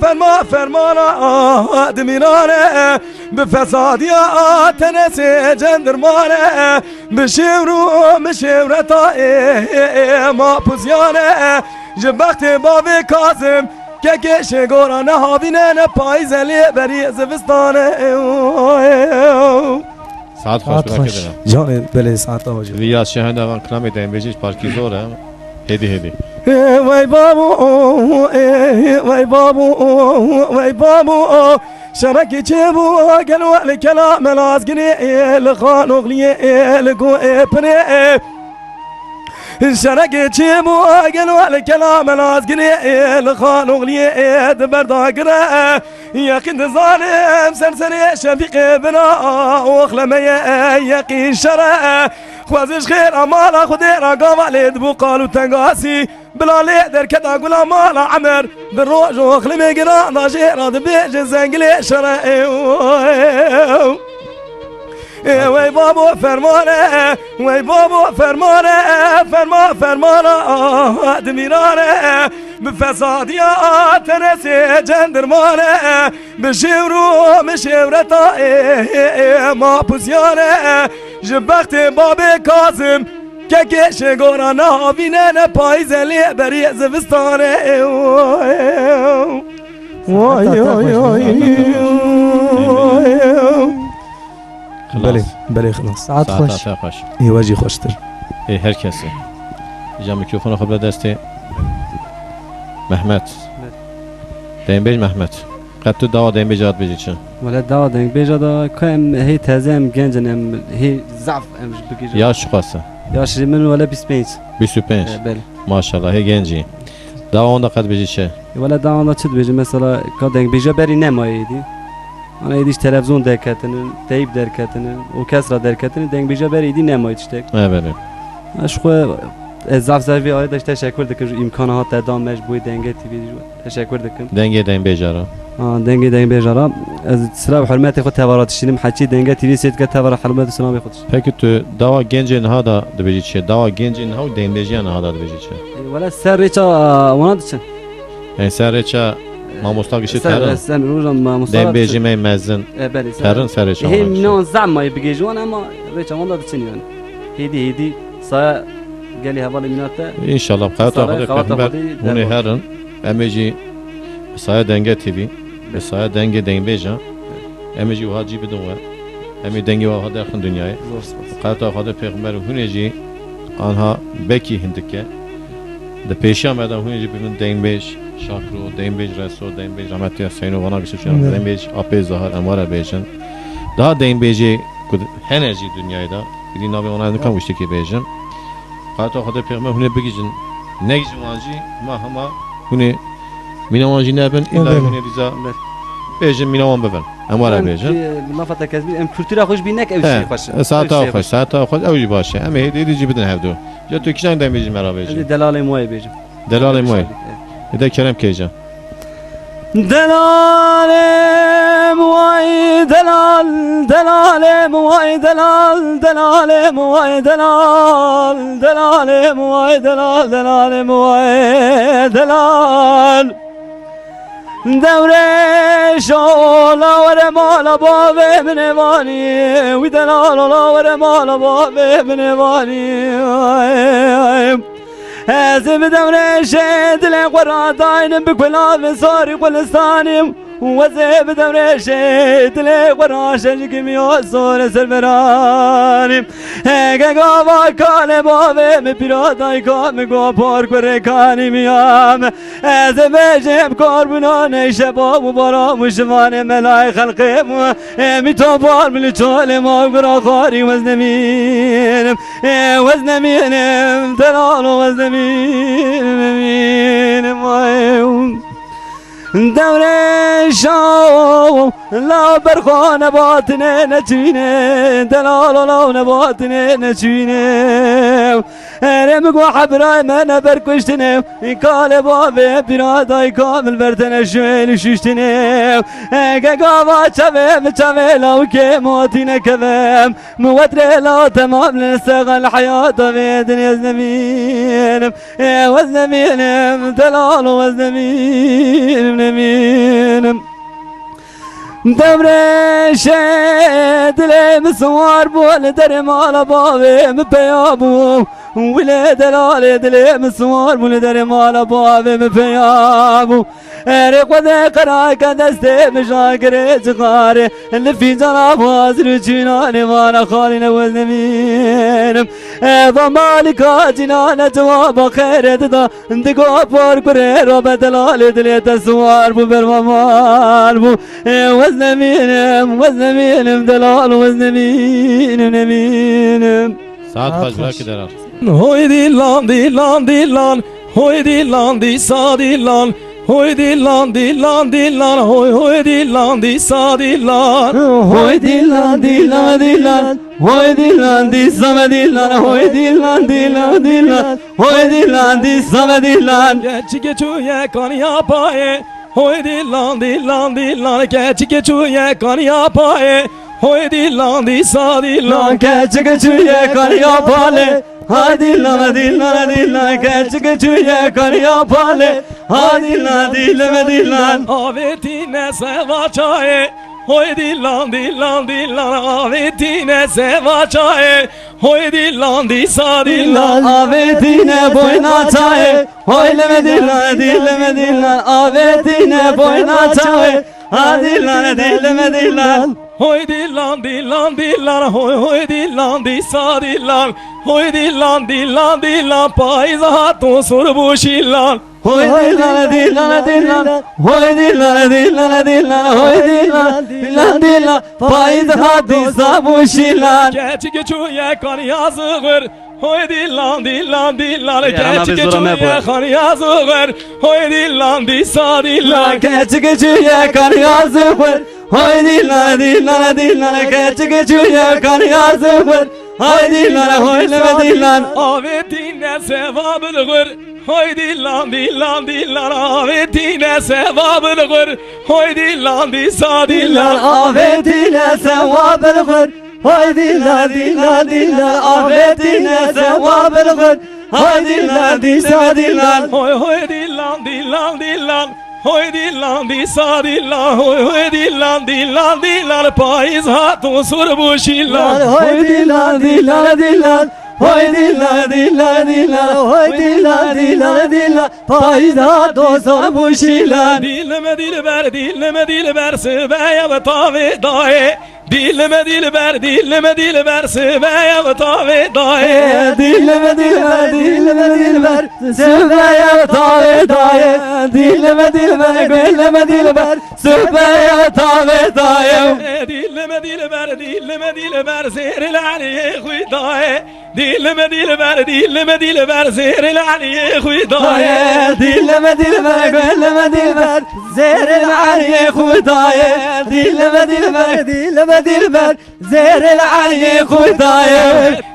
ferma, fermana, ah, dimîrane, bi fesadiya tenesê cendirmane, bi şêwr û bi şêwreta, ê, ê, ê, mapuziyane, ji bextê bavê Kazim, kekê şêgora ne havîne, ne payîze lê berî zivistane. Saet xweş, Saet birakê xweş. Dina. Canê belê saeta xweş. Vî ya şehenda van kilamê dengbêjî parkî zor e. Hêdî hêdî. Ê, wey babo, ê, wey babo, wey babo. Şerekî çêbû gelo li kela me lazgirê, ê, li xanoxliyê, ê, li go ê pirê, ê. Şerekê çêbû gelo li kela me lazgirê, ê, li xanoxliyê, ê, di berdagire. Yeqîn dizanim ser serê Şefîqê bina, oxlemeye yeqîn şere. Xwezî ji xêra mala Xwedê re gava lê dibû qal û tengasî. Bila lê derketa gula mala Emer, di roj oxlimê giran da jê re dibêje zengilê şere. Ê, wey babo fermane, wey babo fermane, ferma, fermana, ah, dimîrane, bi fesadiya tenesê cendirmane, bi şêwr û bi şêwreta, ê, ê, ê, mapusiyane, ji bextê babê Kazim, kekê şêgora ne havîne, ne payîze lê berî zivistane. Ê, ê, ê. Vay, Saeta te xweş, vay, vay. Xilas. Belê, belê, xilas. Saet Saeta xweş. Te xweş. Ê, we jî xweştir. Ê, her kesê. Îca mikrofona xwe bide destê Mehmet. Mehmet. Dengbêj Mehmet. Qet tu dawa dengbêja dibêjî çi? Wele dawa dengbêja da ka em hê teze em genc in, em hê zaf em ji bigihîjin. Yaş çiqas e? Yaş ji min wele bîst û pênc. Bîst û pênc. E, belê. Maşallah, hê genc î. Dawa wan da qet bêjî çi? Wele dawa wan da çi dibêjim? Mesela ka dengbêja berî nemayê êdî. Ana êdî ji televizyon derketinin, teyp derketinin, orkestra derketinin, dengbêja berî êdî nemayê tiştek. E, belê. Ez ji xwe Ez zaf zaf vê alî de ji teşekkür dikim ji îmkana hat te da me ji bo Dengê T V jî teşekkür dikim. Dengê dengbêja ra. Ha, Dengê dengbêja ra. Ez sira bi hurmetê xwe tevara dişînim. Heçî Dengê T V sêt ke tevara hurmet û silamê xwe dişînim. Peki tu dawa gencê niha da dibêjî çi? Dawa gencê niha û dengbêjiya niha da dibêjî çi? E, wele ser rêça, e, wana diçin. Yani ser rêça mamosta gişî ser, terin. Ser rêça mamosta dengbêjî me mezin. E, belê, ser. Terin ser rêça. Hê wan mînan zehma yê bigêjin wan, ama rêça wan da diçin yani. Hêdî hêdî saya gelî hevalê mîna te. Înşallah, bi qeweta Xwedê pêxember hûnê herin. Em ê jî bi saya Dengê T V, bi saya Dengê dengbêjan, em ê jî wiha cî bidin we. Em ê dengê we wiha derxin dinyayê. Zor spas. Bi qeweta Xwedê pêxember hûnê jî anha bekî hindike. Di pêşiya me de hûnê jî bibin dengbêj Şakro, dengbêj Reso, dengbêj Rehmetî Hüseyno, vana gişt çûyan, dengbêj Apê Zahar, em were bêjin. Daha dengbêjê ku hene jî dinyayê de, êdî navê wana ez nikam tiştekî bêjim. Qata Xwedê pêxember hûnê bigihîjin. Negihîjin wan jî, ma hema hûnê mîna wan jî nebin, îlla hûnê dîsa bêjin, mîna wan bibin. Em were bêjin. Em, e, lafa te kes bî, em kultura xwe jî bî nek ew jî xweş e. He, saeta xweş, saeta xweş, ew jî baş e. Em ê hêdî hêdî jî bidin hevdu. Ya tu kîjan dengê jî me re bêjî? Ez ê delalê Moyê bêjim. Delalê Moyê. Ê de kerem kêje. Delalê Moyê delal, delalê Moyê delal, delalê Moyê delal, delalê Moyê delal, delalê Moyê delal. Dewrêşo la were mala bavê min ê vanî, wî delalo la were mala bavê min ê vanî. Ez ê bi Dewrêşê dilê xwe radaynim, bi kulavê sarî Xulistanî. Ez ê bi Dewrêşê dilê xwe raşe ji gimiya sor ê ser veranî. Hege gava kalê bavê min pîra dayika min go por kurê kanî miya min. Ez ê bêjim karbûna neyşe bav û baram û şivanê melayê xelqê min. Ê mîto bar min li çolê ma gura xwarî wez nemînim. Ê wez nemînim, delalo wez nemînim, nemînim, ay. Dewrêşo, la berxwe nebatine neçûne, delalo la nebatine neçûne. Erê min got hebirayê me neber kuştine, kalê bavê pîra dayika min ber te neşûyê li şûştine. Ege gava çavê min çavê lawikê motî nekevem. Min wetrê la temam li sexa li heyata vê dinyê ez nemînim. Ê wez nemînim, delalo wez nemînim, nemînim. Dewrêşê dilê min siwar bû, li derê mala bavê min peya bû. Wî lê delalê dilê min siwar bû, li derê mala bavê min peya bû. Erê Xwedê qerake destê min jagirê cixarê, li fîncana bazir û çînanê vana xalî ne wez nemînim. Eva malika cînane cewaba xêrê dida, Digo por kurê robe delalê dilê te siwar bû, berwa mal bû. Ê wez nemînim, wez nemînim delal, wez nemînim, nemînim. Saet xweş, belkî delal. Hoy dilan, dilan, dilan. Hoy dilan, dîsa dilan. Hoy dilan, dilan, dilan. Hoy, hoy dilan, dîsa dilan. Hoy dilan, dilan, dilan. Hoy dilan, dîsa me dilan. Hoy dilan, dilan, dilan. Hoy dilan, dîsa me dilan. Keçikê çûye kaniya payê. Hoy dilan, dilan, dilan. Keçikê çûye kaniya payê. Hoy dilan, dîsa dilan. Keçikê çûye kaniya palê. Ha dilan, dilan, dilan. Keçikê çûye kaniya palê. Ha dilan, dilan, dilan. Avêtîne seva çayê. Hoy dilan, dilan, dilan. Avêtîne seva çayê. Hoy dilan, dîsa dilan. Avêtîne boyna çayê. Hoy leme dilan, dileme dilan. Avêtîne boyna çayê. Ha dilan, dileme dilan. Hoy dilan, dilan, dilan. Hoy, hoy dilan, dîsa dilan. Hoy dilan, dilan, dilan. Payîz hat û sor bû şîlan. Hoy dilan, dilan, dilan. Hoy dilan, dilan, dilan. Hoy dilan, dilan, dilan. Payîz hat dîsa bû şîlan. Keçikê çûye kaniya zixir. Hoy dilan, dilan, dilan. Ê, ana keçikê bê zora me çûye bû. Kaniya zixir. Hoy dilan, dîsa dilan. Keçikê çûye kaniya zixir. Hoy dilan, dilan, dilan. Keçikê çûye kaniya zixir. Hay dîlan, hay leme dîlan. Avê tîne seva bilxur. Hay dîlan, dîlan, dîlan. Avê tîne seva bilxur. Hay dîlan, dîsa dîlan. Dîlan, avê tîne seva bilxur. Hay dîlan, dîlan, dîlan. Avê tîne seva bilxur. Hay dîlan, dîsa dîlan. Hoy, hoy, dîlan, dîlan, dîlan. Hoy dîlan, dîsa dîlan. Hoy, hoy, dîlan, dîlan, dîlan. Payîz hat û sur bû şîlan. Hoy dîlan, dîlan, dîlan. Hoy dîlan, dîlan, dîlan. Hoy dîlan, dîlan, dîlan. Payîz hat û sur bû şîlan. Dîlime dîlber, dîlime dîlber, sibe ye ve tavê dayê. Dîlime dîlber, dîlime dîlber, sibe ye ve tavê dayê. Dîlime dîlber, dîlime dîlber, sibe ye ve tavê dayê. Dîlime dîlber, dîlime dîlber, sibe ye ve tavê dayê. Dîlime dîlber, dîlime dîlber, zêrê li Eliyê xwî dayê. Dîlime dîlber, dîlime dîlber, zêrê li Eliyê xwî dayê. Dîlime dîlber, dîlime dîlber, zêrê li Eliyê xwî dayê. Dîlime dîlber, dîlime dîlber, zêrê li Eliyê xwî dayê.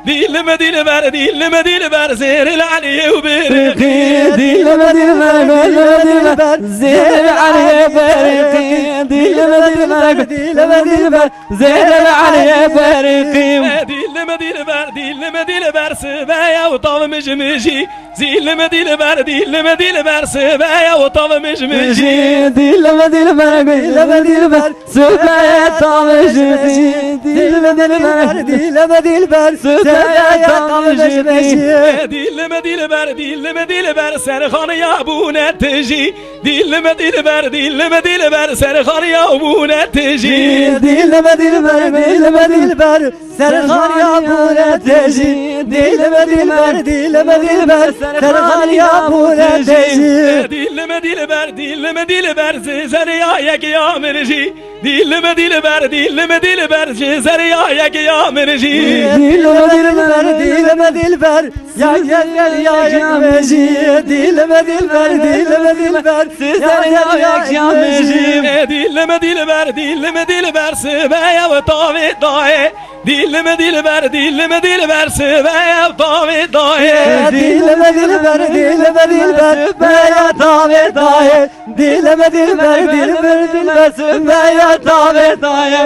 Dîlime dîlber, dîlime dîlber, zêrê li Eliyê û bêrîqî. Dîlime dîlber, dîlime dîlber, zêrê li Eliyê bêrîqî. Dîlime dîlber, dîlime dîlber, zêrê li Eliyê bêrîqî. Dîlime dîlber, dîlime dîlber, sibe ye û tav mij mijî. Dîlime dîlber, dîlime dîlber, sibe ye û tav mij mijî. Dîlime dîlber, dîlime dîlber, sibe ye tav mij mijî. Dîlime dîlber, dîlime dîlber, sibe ye tav mij mijî. Dîlime dîlber, dîlime dîlber, serxaniya bûne tijî. Dîlime dîlber, dîlime dîlber, serxaniya bûne tijî. Dîlime dîlber, dîlime dîlber, serxaniya bûne tijî. Dîlime dîlber, dîlime dîlber, serxaniya bûne tijî. Dîlime dîlber, dîlime dîlber, zêzeriya yek ya min jî. Dîlime dîlber, dîlime dîlber, zêzeriya yek ya min jî. Dîlime dîlber, dîlime dîlber, ya zêzeriya yek ya min jî. Dîlime dîlber, dîlime dîlber, zêzeriya yek ya min jî. Dîlime dîlber, dîlime dîlber, sibe ye ve tavê dayê. Dîlime dîlber, dîlime dîlber, sibe ye tavê dayê. Dîlime dîlber, dîlime dîlber, sibe ye tavê dayê. Dîlime dîlber, dîlime dîlber, sibe ye tavê dayê.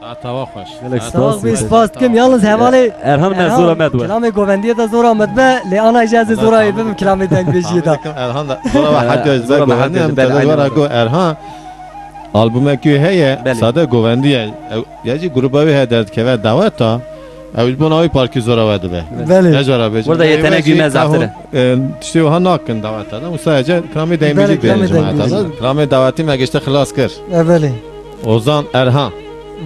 Saeta we xweş. Gelek spas, spas dikim. Yalnız hevalê Erhan me zora me dibe. Kilamê govendiyê de zora me dibe, lê ana jî ez ê zora wê bibim kilamê dengbêjiyê de. Erhan da zora me hetiya ji ber govendiyê em tede wera got Erhan. Albûmekî wê heye, Belê. Sade govendî ye. Ew, ya jî gruba wê heye derdikeve daweta. Ew ji bona wî parkî zora we dibe. Belê. Ne jara bêjim. Burada yetenek bilmez zaten. E, tiştê wiha nakin daweta de. Û sadece kilamê dengbêjî dibêjin cemaeta de. Kilamê dawetî me gişte xilas kir. E, belê. Ozan Erhan.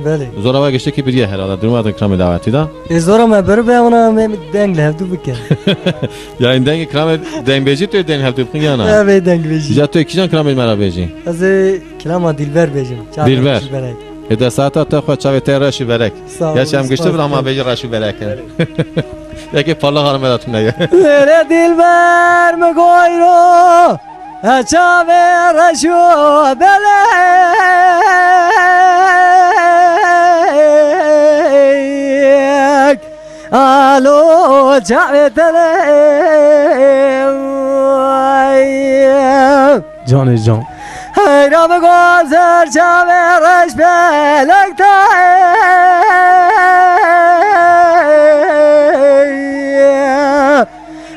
Belê. Zora we giştekî biriye herhalde. Durma da kilamê dawetî de. E, zora me biribe, ona me deng li hevdû bike. Yani dengê kilamê dengbêjî tu deng hevdû bikin yana? Evet, dengbêjî. Ja tu kîjan kilamê me ra bêjî? Ez ê Kilama Dîlber bêjim. Çavê Dîlber. Reş û berek. Ê de saeta te xwe çavê te reş û berek. Sağ ol. Geç em gişti bir ama bêjî reş û berek. Yekê parlak harme da tune ye. Lêlê Dîlber mi goyro, e çavê reş û berek. Alo çavê te lê. Canê can. Heyra bi gozer çavê reş belek te.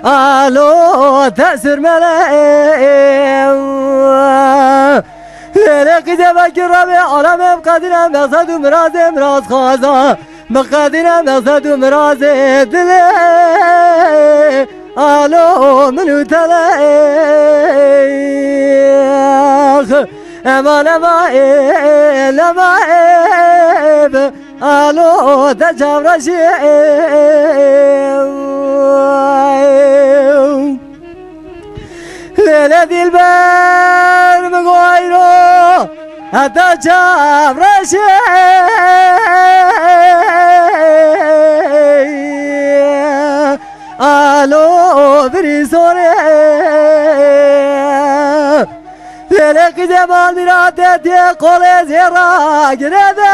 Alo te sirmele. Lêlê qîzê vekî rabê alemê bi qedîne meqsed û mirazê miraz xwaza. Bi qedîne meqsed û mirazê dilê. Alo min û te lê. Ema lema ê, lema ê bi. Alo te çavreşî ê. Lêlê Dîlber mi goyro, heta çavreşê. Alo birî zorê. Lêlê qîzê mal mîra te tê qolê zêra girê de.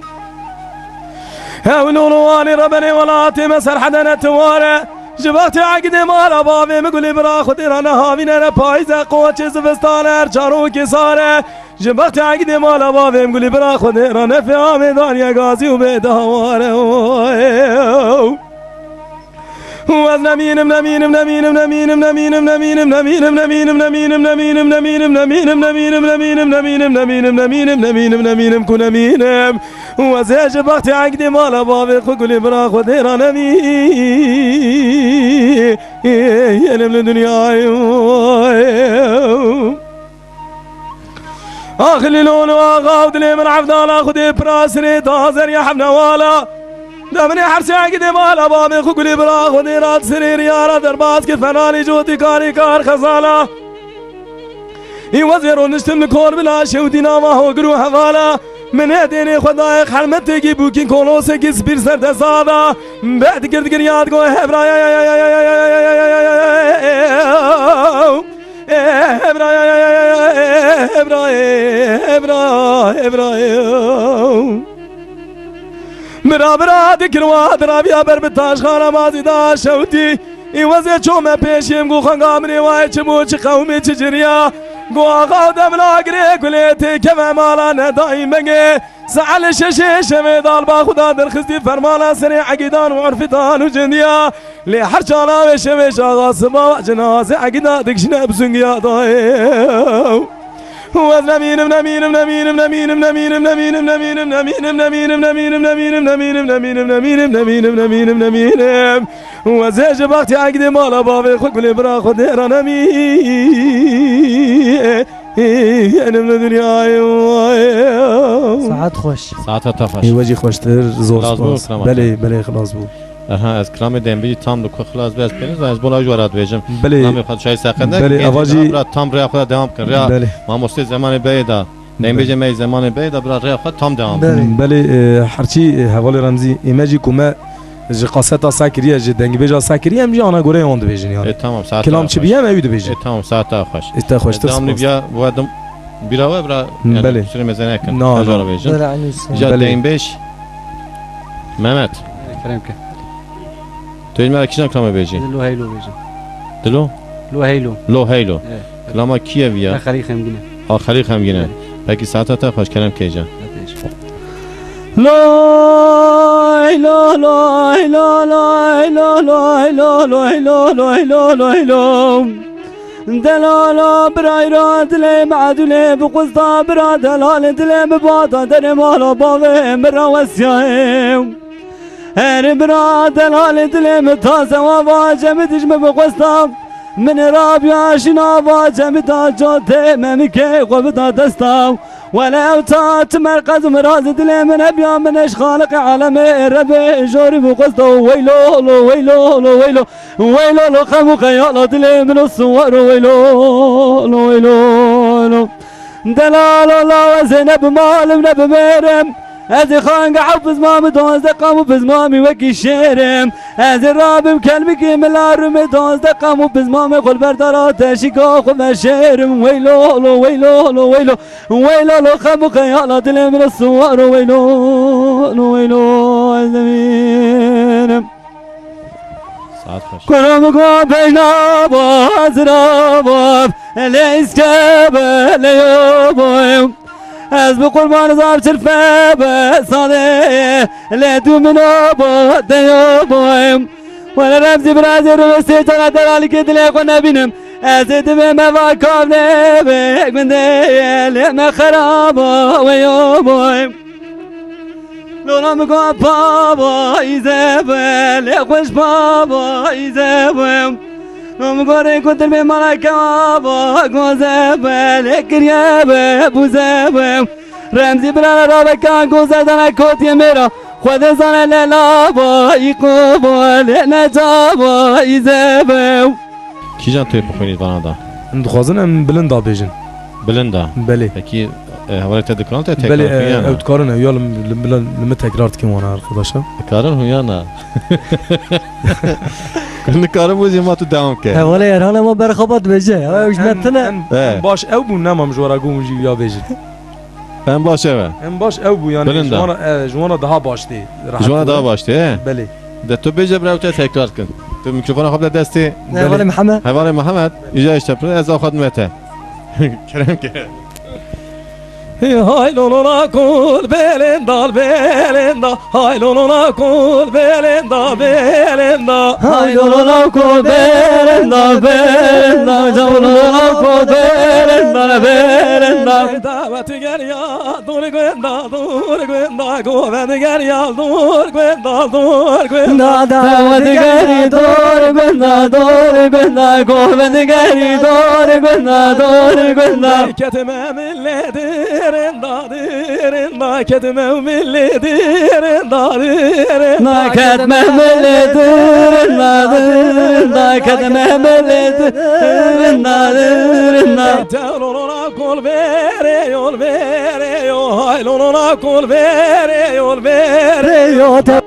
Hewl û wanê rebenê welatê me serhede ne tiware. Ji bextê egidê mala bavê min gulê bira xwedê re ne havîne ne payîze qoçê zivistane her çarokê sare. Ji bextê egidê mala bavê min gulê bira xwedê re ne feyamê daniye gazî û bê daware. Wez nemînim, nemînim, nemînim, nemînim, nemînim, nemînim, nemînim, nemînim, nemînim, nemînim, nemînim, nemînim, nemînim, nemînim, nemînim, nemînim, nemînim, nemînim, nemînim, ku nemînim. Wez ê ji bextê egdê mala bavê xwe gulê bira xwe dêra nemî. Yenim li dinyayê. Ax lîlon û axa û dilê min evdala xwedê pira sirê da zerya hevnewala. De min ê her sê egidê mala bavê xwe gulê bira xwedê rat sirê riyara derbas kir fenalî cotî karî kar xezala. Î wezê roniştim li kor bila şewtî nava hogir û hevala. Min ê dêrê xwe dayê xelmetekî bûkî kolosekî spîr ser desta da. Be dikir dikir yad go hevra. Bira bira dikir wa diraviya ber bi taşxana mazî da şewtî. Î wezê çome pêşêm gu xenga min ê wayê çi bû çi qewmê çi ciriya. Gu axa demla girê gulê têkeve mala nedayî mengê. Saet li şeşê şevê dalba xwe da derxistî fermana serê egîdan û urfitan û cindiya. Lê her çala wê şevê şaxa siba we cinazê egîda dikişine bi sungiya dayê. Wez nemînim, nemînim, nemînim, nemînim, nemînim, nemînim, nemînim, nemînim, nemînim, nemînim, nemînim, nemînim, nemînim, nemînim, nemînim, nemînim, nemînim, nemînim. Wez ê ji bextê egîdê mala bavê xwe gulê bira xwe dêra nemî. Yenim li dinyayê. Saet xweş. Saeta te xweş. Ê, we jî xweştir, zor Xilas bû, spas. Kiram Belê, Hakan. Belê, xilas bû. Aha, ez kilamê dembî tam li ku xilas be ez pênî ez bola ji we re dibêjim. Belê. Namê xwe dişayî seqende. Belê, eva jî bira tam rêya xwe de dewam kin. Rêya belê. Mamostê zemanê beyê de. Dembêjê me yê zemanê beyê de bira rêya xwe tam dewam kin. Belê. Belê, e, herçî, e, hevalê Remzî, ê me jî ku me ji kaseta seh kiriye, ji dengîbêja seh kiriye, em jî ana goreyê wan dibêjin yani. E, tamam, saet Kilam çi biye, em ew dibêjin. E, tamam, saeta xweş. E, te xweştir, spas. Devamlı biya, bu adım bira we bira, yani Belê. Kusura mezene kin. Na, na. Bêjin. Belê, aynı şey. Ja Belê. Dembêj. Mehmet. Kerem ke. Tu ê ji me re kîjan kilama bêjî? Lo heylo bêjim. Dilo? Lo heylo. Lo heylo. Evet. Kilama kî ye viya? Xelî xemgîn e. A, Xelî xemgîn e. Evet. Pekî, saeta te xweş, kerem kêcan. Lay la lay la lay la lay la lay la lay la lay la lay la. Delala birayra dilê me edûlê bi qusta bira delal dilê bi bata derê mala bavê min ra wesiyayê. Her bira delal dilê min taze wa va cemi dijmi bi qusta min rabiya şina va cemi da cotê me mi kê xwe bida desta. Wele ew ta ti merqez û miraz dilê min hebiya min eş xaliqê alemê rebê jorî bi qusta weylo lo weylo lo weylo. Weylo lo xem û xeyala dilê min o siwar o weylo lo weylo lo. Delalo lawe zê ne bi malim ne bi mêrim. Ez ê xange ew bizmamî dozde qam û bizmamî wekî şêrim. Ez ê rabim kelmikî mila rûmê dozde qam û bizmamê xwe li berdara teşîka xwe veşêrim. Weylo lo weylo lo weylo. Weylo lo xem û xeyala dilê min o siwar o weylo lo weylo. Ez demînim. Saet xweş. Kurum ku beyna bazira bav, lê iske be lê yo boy. Ez bi qurban zaf çirfe be sade, lê du min o bo de yo boy. Wele Remzî birazê rûvê sê cara deralikê dilê xwe nebînim. Ez ê divê me va kavne be gundê, lê me xeraba we yo boy. Lora mi go baba îze be, lê xweş baba îze be. Lo mi go rê ku dirbê mala kewaba goze be, lê kiriye be bûze be. Remzî birara raveka goze dana kotiye mêra. Xwedê zane lê laba îqo be, lê necaba îze be. Kîjan tu yê bixwînî vana da? Em dixwazin em bilinda bêjin. Bilinda? Belê. Pekî, e, hevalê te dikarin te tekrar Belê, e, xwînyana? Ew dikarin ew ya li, li, li, li min tekrar dikin wana arkadaşa. Dikarin xwînyana. Nikarin bû jî ma tu dewam ke. Hevalê Erhan e ma berxabat bêje. Ew ji me Em, tine. em, He. em baş ew bûn nema em ji we re got hûn jî ya bêjin. Em baş ev e. Em baş ew bû yani. Bilind e. Ji wana, e, ji wana daha baş tê. Ji wana daha baş tê, he? Belê. De tu bêje bira te tekrar kin. Tu mikrofona xwe bide destê Belê. Hevalê Mihemed. Hevalê Mihemed. Îca işte pir ez axwat me te. Kerem ke. Hay lolona kul belenda belenda. Hay lolona kul belenda belenda. Hay lolona kul belenda belenda. Lolona kul belenda belenda. Davet gel ya. Dur gunda, dur gunda, govend gel yal, dur gunda, dur gunda. Da, da, dur gunda, dur gunda, govend gel, dur gunda, dur gunda. Ketme milli dirinda, dirinda, ketme milli dirinda, dirinda. Na ketme milli dirinda, dirinda, ketme milli dirinda, dirinda. Kol vere yol vere yo, hay lolona kol vere yol vere yo. Te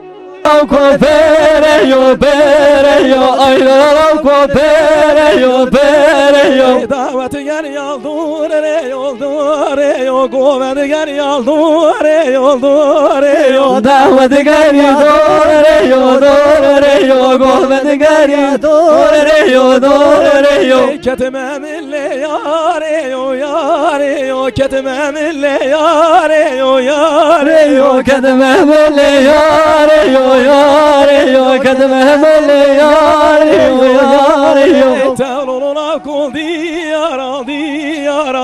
kol vere yo, vere yo, ay lolona kol vere yo, vere yo. Davet gel yol dur re yol dur re yo, govend gel yol dur re yol dur re yo. Davet gel yol dur re yo, dur re yo, govend gel yol dur re yo, dur re yo. Ketme Lê yare yo, yare yo, ketme min lê yare yo, yare yo, ketme min lê yare yo, yare yo, ketme min lê yare yo, yare yo. Tevlolona kul diyara, diyara.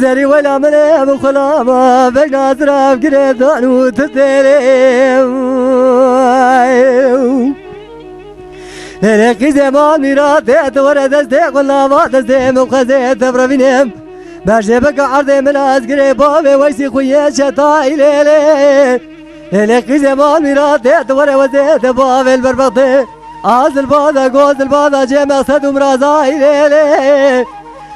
Zerî wela min ê min xulama, vej nazira girê dan û tu têrê. Lêlê qîzê mal mîratê, tu were destê xulama, destê min xwezê te birevînim. Berjê bike erdê min ez girê bavê weysî xuyê çetayî lêlê. Lêlê qîzê mal mîratê, tu were wezê te bavê li ber bextê. Azil bada, gozil bada, cê meqsed û mirazayî lêlê.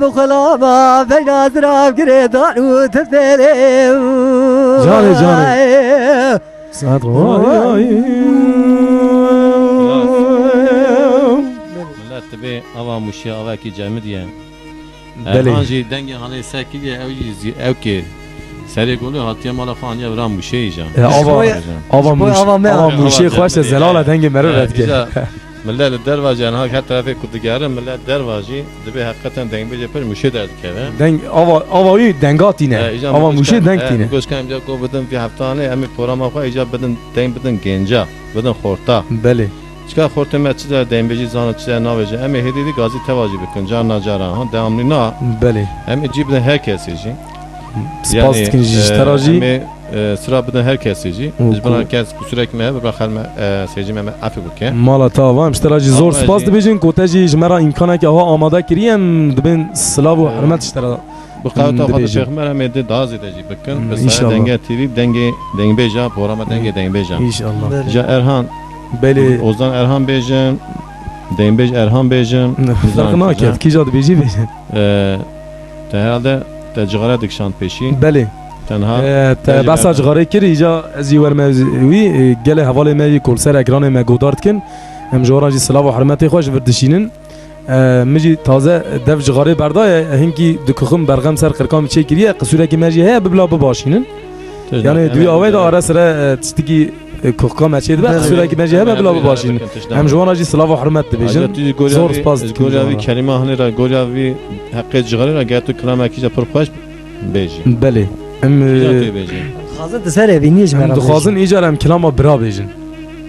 Bi xulama beyna zirav girê dan û tifêlê. Canê, canê. Saet vay. Millet dibê ava Mûşê avakî cemidî ye. Belê. Erhan jî dengê hanê ser kiriye, ew jî zî-, ew kê serê golê hatiye mala xwe aniye vira Mûşê îjan. E, ava, ava Ji bo Mûş-, ava me ava Mûşê Ava xweş e, cemidî zelal e, ye. Dengê meriv E, vedike. Îja millet li derva jî, eniha her terefê ku digerin, millet derva jî dibê heqeten dengbêjê pir Mûşê derdikeve. Deng, ava, ava wî denga tîne. E, îja Ava min Mûşê goşka, deng e, tîne. Min goşka îja go bidin vî heftanê, em ê programa xwe îja bidin, deng bidin genca, bidin xorta. Belê. Çika xortê me çi de dengbêjî zana, çi de navêje. Em ê hêdî dî gazî teva jî bikin, carna cara, ha, devamlî na. Belê. Em ê cî bidin her kesê jî. Spas Yani, dikin jî ji e, te re jî. Em ê, e, sira bidin her kesê jî. Û Ji bira ku- kes kusurek me hebe, bira xel me, e, seyircî me, me efê bike. Mala te ava, em ji te re jî zor Ama spas jî dibêjin ku te jî ji me re îmkanekî aha amade kiriye, em dibên silav û E, hurmet ji te re Bi qeweta Xwedê dibêjin. Pêxember em ê dê daha zêde jî bikin. Hmm, Bi sayê înşallah. Denge T V, dengê dengbêja, programa dengê dengbêja. Înşallah. Belê. Ja Erhan, Belê. Ozan Erhan bêjin, dengbêj Erhan bêjin. Ferq Nizam nake, kîjan. Kîja dibêjî bêjin. Ee, te herhalde te cixare dikişand pêşî. Belê. Tenha Ee, te bêjî behsa Erhan. Cixarê kir, îca ez jî werme wî, e, gelê hevalê me jî ku li ser ekranê me godar dikin. Em ji wan re jî silav û hurmetê xwe ji vir dişînin. E, min jî taze dev cixarê berdaye, hinkî dikuxim berxem ser qirka min çêkiriye, qisûrekî me jî heye, bibla bibaşînin. Tişt Yani nake, duyê hemen awê de güzel. Ara sire, e, tiştikî, e, kuxka me çê dibe, Belê. Qisûrekî me jî hebe, Hemen bila hemen bibaşînin. Bikin, tişt Em ji nake. Wan re jî silav û hurmet dibêjin. Ayrıca tu ji gorya Zor vî, spas ji dikim gorya ji vî wan re. Kerîma hanê re, gorya vî heqê cixarê re, ger tu kilamekî de pir xweş bêjî. Belê. Em, Kîjan e, tu bêjî? Dixwazin tu ser evîniyê ji me em re dixwazin bêjin. Îcar em kilama bira bêjin.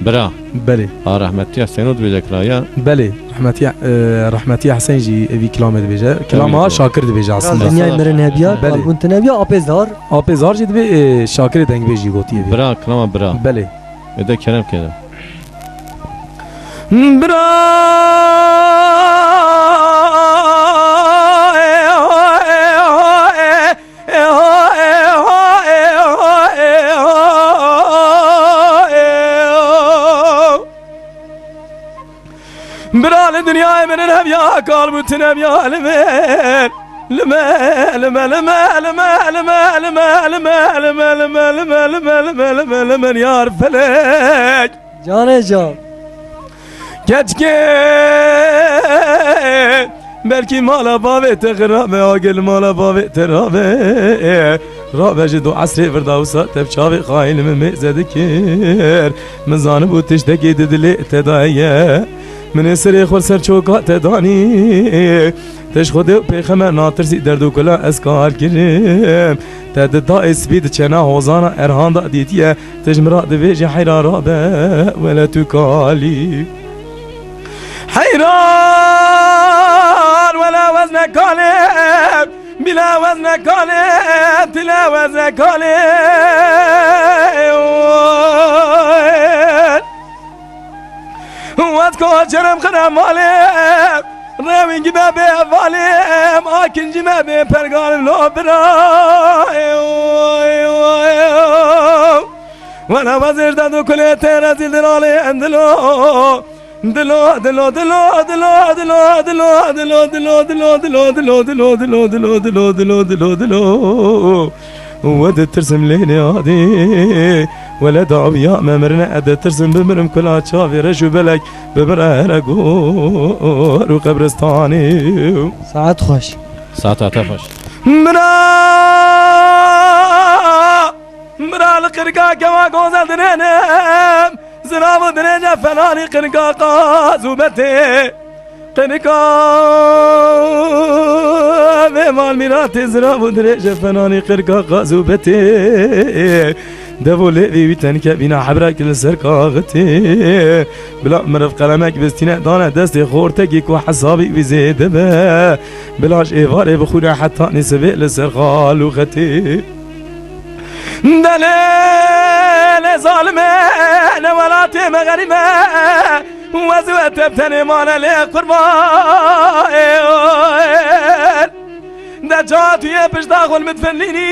Bira. Belê. A, rehmetiya Hüseyin dibêje kiraya. Belê. Rehmetiya, e, rehmetiya Hüseyin jî evî kilamê dibêje. Kilama Evî Şakir dibêje aslında. Dinyayê mirin hebiya, Belê. Kalbûn tune biya, apê zar. Apê zar jî dibê, e, Şakirê dengbêj jî gotiye vê. Bira, kilama bira. Belê. Êde kerem kere. Bira, e, e, e, Min hev ya kal bû, tu nev ya li min. Li me, li me, li me, li me, li me, li me, li me, li me, li me, li me, li me, li me, li me, li me, li me, yar felek. Canê can. Keçikê, belkî mala bavê te xirabe, agê li mala bavê te rabe. Rabe ji du esrê virda wisa te bi çavê xayîn min mêze dikir. Min zanibû tiştekî di dilê te de ye. Min ê serê xwe li ser çoka te danî. Te ji Xwedê û pêxemer natirsî, derd û kula ez kar kirim. Te di dayê spî di çena hozana Erhan de dîtiye. Te ji min re dibêje heyran rabe wele tu kalî. Heyran wele wezne kalê, bila wezne kalê, tila wezne kalê. Wet ko çerem xire malê, rewîngî me bê hevalê, em akincî me bê pergalim lo bira. Wele wezir dedu kulê te rezîl diralê em dilo. Dilo, dilo, dilo, dilo, dilo, dilo, dilo, dilo, dilo, dilo, dilo, dilo, dilo, dilo, dilo, dilo, dilo, dilo. We ditirsim lê neyadî. Wele dawiya me mirine, ez ditirsim bimirim kula çavê reş û belek bimire here gor û qebristanê. Saet xweş. Saeta te xweş. Mira, mira li qirka kewa goze dirênim. Zirav û dirêje felanî qirka qaz û betê. Qirka vê mal mîratê zirav û dirêje felanî qirka qaz û betê. Dev û lêvî wî tenke bîna hebrek li ser kaxitê. Bila miriv qelemek bistîne dane destê xortekî ku hesabî wî zêde be. Bila ji êvarê bixwîne hetanî sivê li ser xal û xetê. Delê lê zalimê ne welatê me xerîbe. Wez we tep tenê mane lê qurban. De ca tu yê pişta xwe li min difinînî.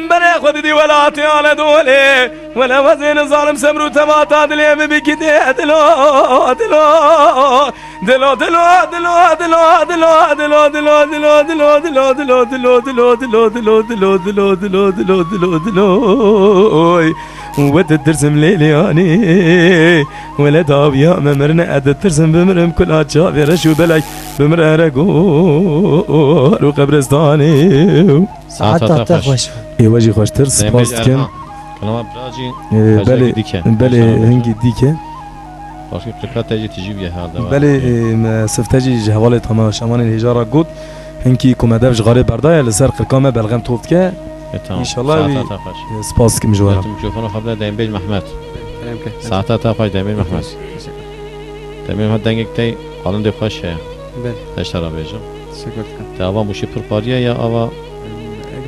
Berê xwe didî welatê ale dolê. Wele wezên zalim sebr û tevata dilê min bikî dê dilo, dilo. Dilo, dilo, dilo. Oy, we ditirsim lê lê anî. Wele dawiya me mirine, ez ditirsim bimirim kula çavê reş û belek bimire here gor û qebristanê. Saeta te xweş. Ê we jî xweştir, spas dikim. Erhan. Kalama biracî, Ee, belê, hingî dike. Belê, hingî dike. Başka qirka te jî tijî bûye herhalde. Belê, e, me sifte jî ji hevalê tamaşevanên hêja re got. Hinkî ku me dev ji xarê berdaye, li ser qirka me belxem top dike. E, tamam. Înşallah wî, e, spas dikim ji we re. Mikrofona xwe bide Deynbêj Mehmet. Kerem ke. Saeta te xweş Deynbêj Mehmet. Teşekkür. Deynbêj Mehmet, dengek te alindê xweş heye. Belê. Heşta re bêjim. Teşekkür dikim. Te ava Mûşê pir xwariye ya ava?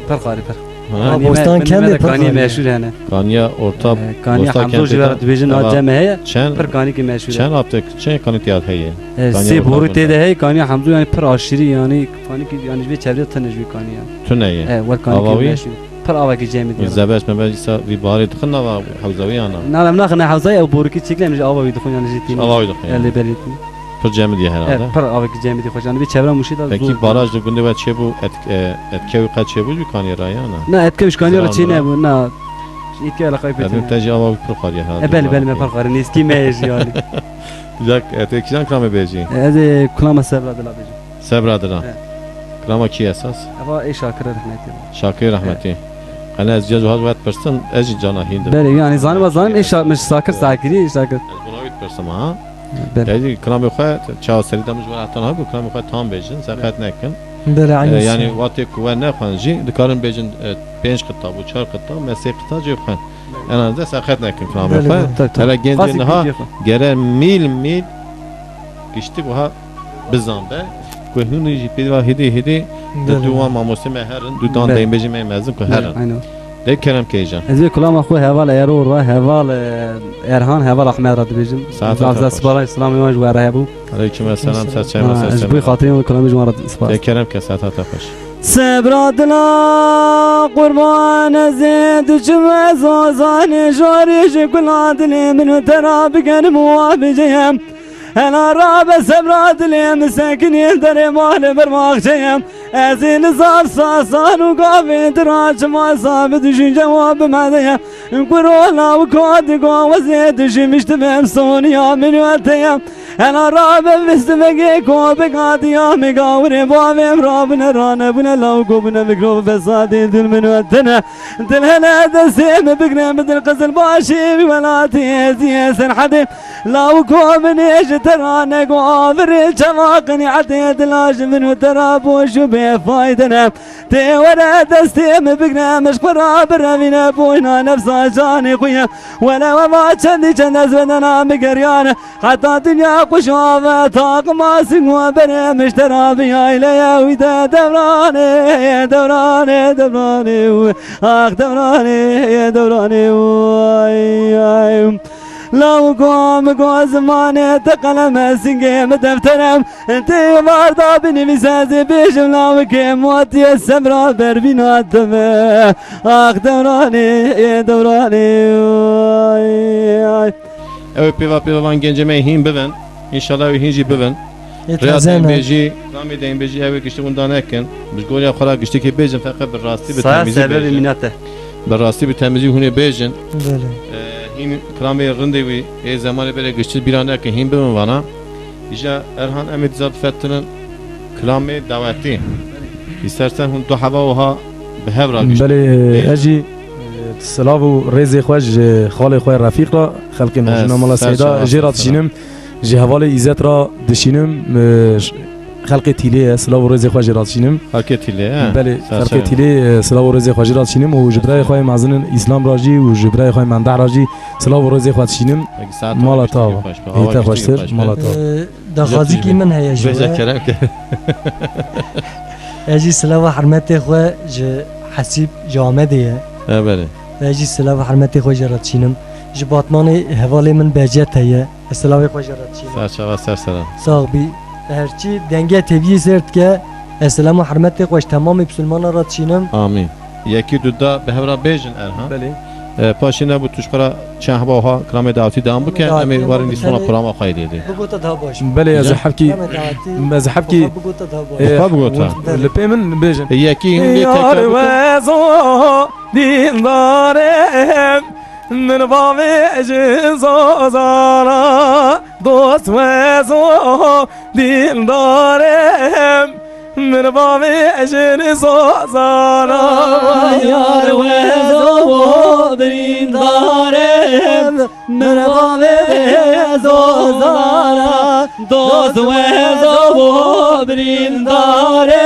Pir xwarî pir. Ha? Kanî me, Bostan min kendê me de pir kanî xwarî. Meşhur hene. Kaniya orta, e, Kaniya Bostan Hemzo kendê jî de vera dibêjin, ava a cem heye. Çend, pir kanî ki meşhur e. Çend aptek, çend kanî tiyat heye? E, sê boru tê de heye, Kaniya Hemzo yani pir aşîrî yani kanî ki yani ji vê çevrê tine ji vê kanî yani. Tune ye. E, wer kanî ki meşhur. Pir avakî cemidî ye. Zebeş me be îsa vî barê dixin nava hewza wî yana? Na, em naxine hewza, ew borikî çêkile em ji ava wî dixin yani jî tînin. Ava wî dixin yani. Elê belê tînin. Pir cemidî ye herhalde. Evet, pir avakî cemidî xweş yani vê çevra Mûşê de. Pekî zor. Baraj di gundê we çêbû, et-, e, etke wî qet çêbû ji kanî ra yana? Na, etke wî ji kanî ra çê nebû, na. Etke eleqayê pêtî. Te jî ava wî pir xwariye herhalde. E, belê, belê, me pir xwariye. Nêzkî me ye jî yani. Yak, e, te kîjan kilamê bêjî? Ez ê kulama Sebra Dila bêjim. Sebra Dila. He. Kilama kî esas? Eva ê Şakirê rehmetî. Şakirê rehmetî. He. Qene ez ciya ji hat wet pirsin, ez jî cana hîn dibim. Belê, yani zanim, zanim ê Şa-, min Şakir Sakirî, Şakir. Ez buna wî dipirsim ha. Belê. Yani kilamê xwe, çawa serî de min ji we heta niha got, kilamê xwe tam bêjin, seqet nekin. Belê, e, aynı yani şey. Wextê ku we nexwend jî, dikarin bêjin, e, pênc qita bû, çar qita, me sê qita jê xwend. En azından seqet nekin kilamê xwe. Belê, belê. Tabii, tabii. Hele gêncê niha gere mîl mîl giştik wiha bizan be. Ku hûn jî pê va hêdî hêdî de tu wan mamostê me herin, tu dan deynbêjê me mezin ku herin. Belê, aynen. De kerem keycan. Ez vê kulama xwe heval Ero ra, heval, e, Erhan, heval Ahmed ra dibêjim. Saeta te xweş. Spara, selamê wan ji we re hebû. Aleyküm selam, ser çay. Ha, masa ez ji bo xatirê wan kulamê ji wan re spas. De kerem ke, saeta te xweş. Sebra dila qurban ez ê diçim ez ozanê jorê ji kula dilê min û te ra bigerim û wa biceyem. Hela rabe sebra dilê min sekinî derê malê bir baxçeyem. Ez ê li zar sasan û gavê dira çima sabi düşünce wa bimedeyem. Kurola û kadigo wezê düşünmüştüm em soniya min öteyem. Hela rabe vistime gê kopek hatiya min gawirê bavêm rabine rane bune law gobine mikro fesadê dil min ötene. Dil hele destê min bigre min dil qizil başê wî welatê eziyê serhedê. Law ku min ê ji te ra nego avirê çava qenîetê dila ji min û te ra boş û bêfayde ne. Tê were destê min bigre min ji xwe ra birevîne boyna nefsa canê xwe ye. Wele we va çendî çend ez bedena min geriyane. Heta dinya quş ave taqima sing we berê min ji te ra biyayileye wî de devranê, devranê, devranê. Ax devranê, devranê, ay, ay. Law go min go zimanê te qeleme singê min defterem. Tê varda binivîse ez ê bêjim lawikê matiye sebra bervîna te me. Ax devranê, devranê, ay, ay. Ew ê pêva pêva van gencê me hîn bibin. Înşallah ew hîn jî bibin. Ê Rêya taze ne? Dengbêjî, ramê dengbêjî ew ê giştî winda nekin. Bi goriya xwe ra giştikê bêjin, feqet bi rastî, bi Saya temizî sebebê bêjin. Mînete. Bi rastî, bi temizî hûn ê bêjin. Belê. Ee, hîn kilamê rindê wî, ê zemanê berê giştî bîra nekin, hîn bibin vana. Îja Erhan em ê dizar bifetinin kilamê dawetî. Îstersen hûn du heva wiha bi hev ra giştî. Belê, bêjin. Ez jî, e, silav û rêzê xwe ji xalê xwe Refîq ra, xelkê navjina Mala Seyda jê ra dişînim. Ji hevalê Îzet ra dişînim, e, ş-, xelkê Tîlê ye, silav û rêzê xwe jê re dişînim. Xelkê Tîlê, he? Belê, xelkê Tîlê, e, silav û rêzê xwe jê re dişînim û ji birayê xwe mezin in Îslam ra jî û ji birayê xwe Mendeh ra jî silav û rêzê xwe dişînim. Mala te ava. Ê te xweştir, mala te ava. E, daxwazîkî min heye ji we. Bêje kerem ke. Ez jî silava hurmetê xwe ji Hesîb ji Amedê ye. E, belê. Ez jî silava hurmetê xwe jê re dişînim. Ji Batmanê hevalê min Becet heye. Ez silavê xwe jê re dişînim. Ser çava ser seran. Sax bî. Herçî denge teviyê sêr dike, ez selam û hurmetê xwe ji temamê Bisilmana re dişînim. Amîn. Yekî du da bi hev re bêjin Erhan. Belê. E, paşê ne bû tu ji xwe re çend heba wiha kilamê dawetî dewam bike, em ê warin dîsona programa xwe yê dê. Bigota daha baş. Belê, ez hevkî, ez hevkî, bigota daha baş. E, xwe bigota. Li pê min bêjin. E, yekî hûn lê tekrar bikin. Yar wezo dîldarê Min bavêjin zozana, dost wezo dîldarê. Min bavêjin zozana, yar wezo birîndarê. Min bavê zozana, dost wezo birîndarê.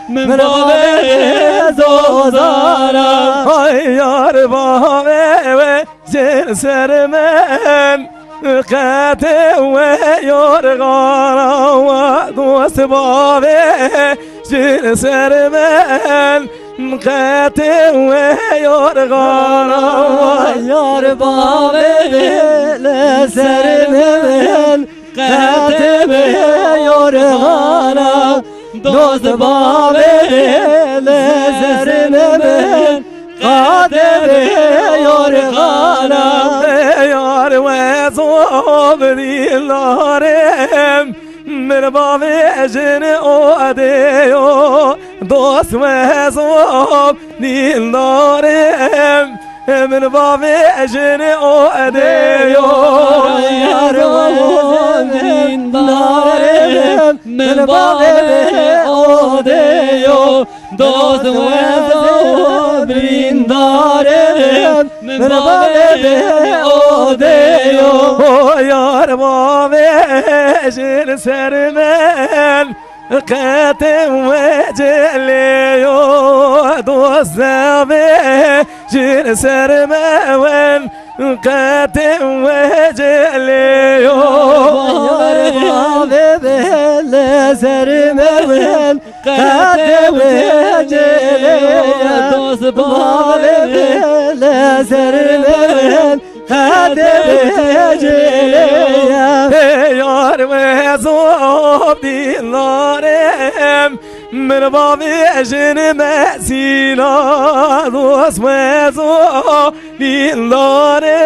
Min bavê zozana. Ay yar bavê we jin ser min, qetê we yorgana wa dost bavê jin ser min, qetê we yorgana wa yar bavê we li ser min. Qetê bê yorxana, dost bavê li zerine min. Qetê bê yorxana, yar we zobirî larê. Min bavê jin odê yo, dost we zob nîl larê. Min bavê jin odê yo, yar we birîndarê. Min bavê odê yo, dost we zo birîndarê. Min bavê odê yo, yar bavê jin ser min. Qetê we cilê yo, dost zavê jin ser me wen. Qetê we cilê yo, yar bavê bê li ser me wen. Qetê we cilê yo, dost bavê bê li ser me wen. Qetê bê cilê ye. Ê yar we zob dîlarê, min bavê jin me sîla, dost we zob dîlarê.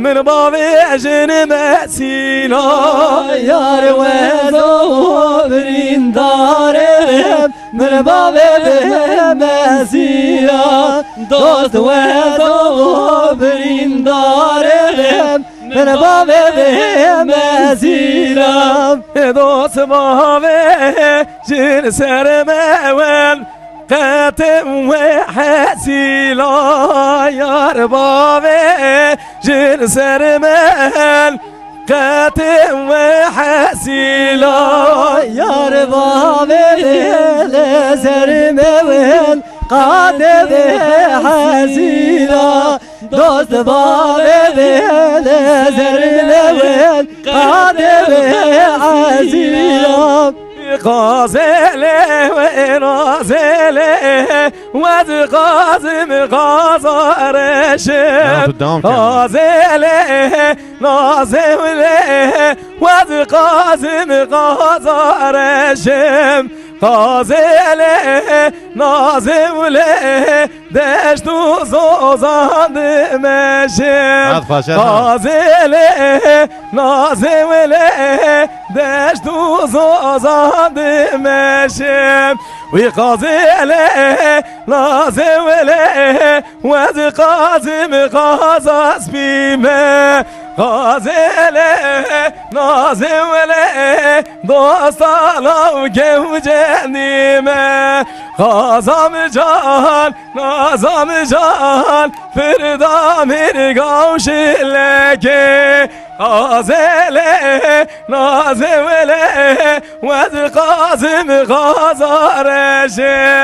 Min bavê jin mesîla, yar weza birîndarê, min bavê mesîla, dost weza birîndarê, min bavê mesîla. Dost bavê jin ser me wen, qetim wê hesîla, yar bavê jin ser men, qetim wê hesîla. Yar bavê li ser me wen, qetim wê hesîla. Dost bavê li ser me wen, qetim wê hesîla. Qazelê wê nazelê, wez qazim qazareşim. Devam, devam, kendine. Qazelê nazewlê, wez qazim qazareşim. Qazelê nazewlê, deşt û zozan dimeşim. Hadi paşa. Qazelê nazewlê, deşt û zozan dimeşim. Wî qazelê nazewlê, wez qazim qaza spî me. Qazelê nazewlê, dosta law gewcendî me. Qazam can, nazam can, firda mirgaw şilekê. Qazelê nazewlê, wez qazim qazareşim.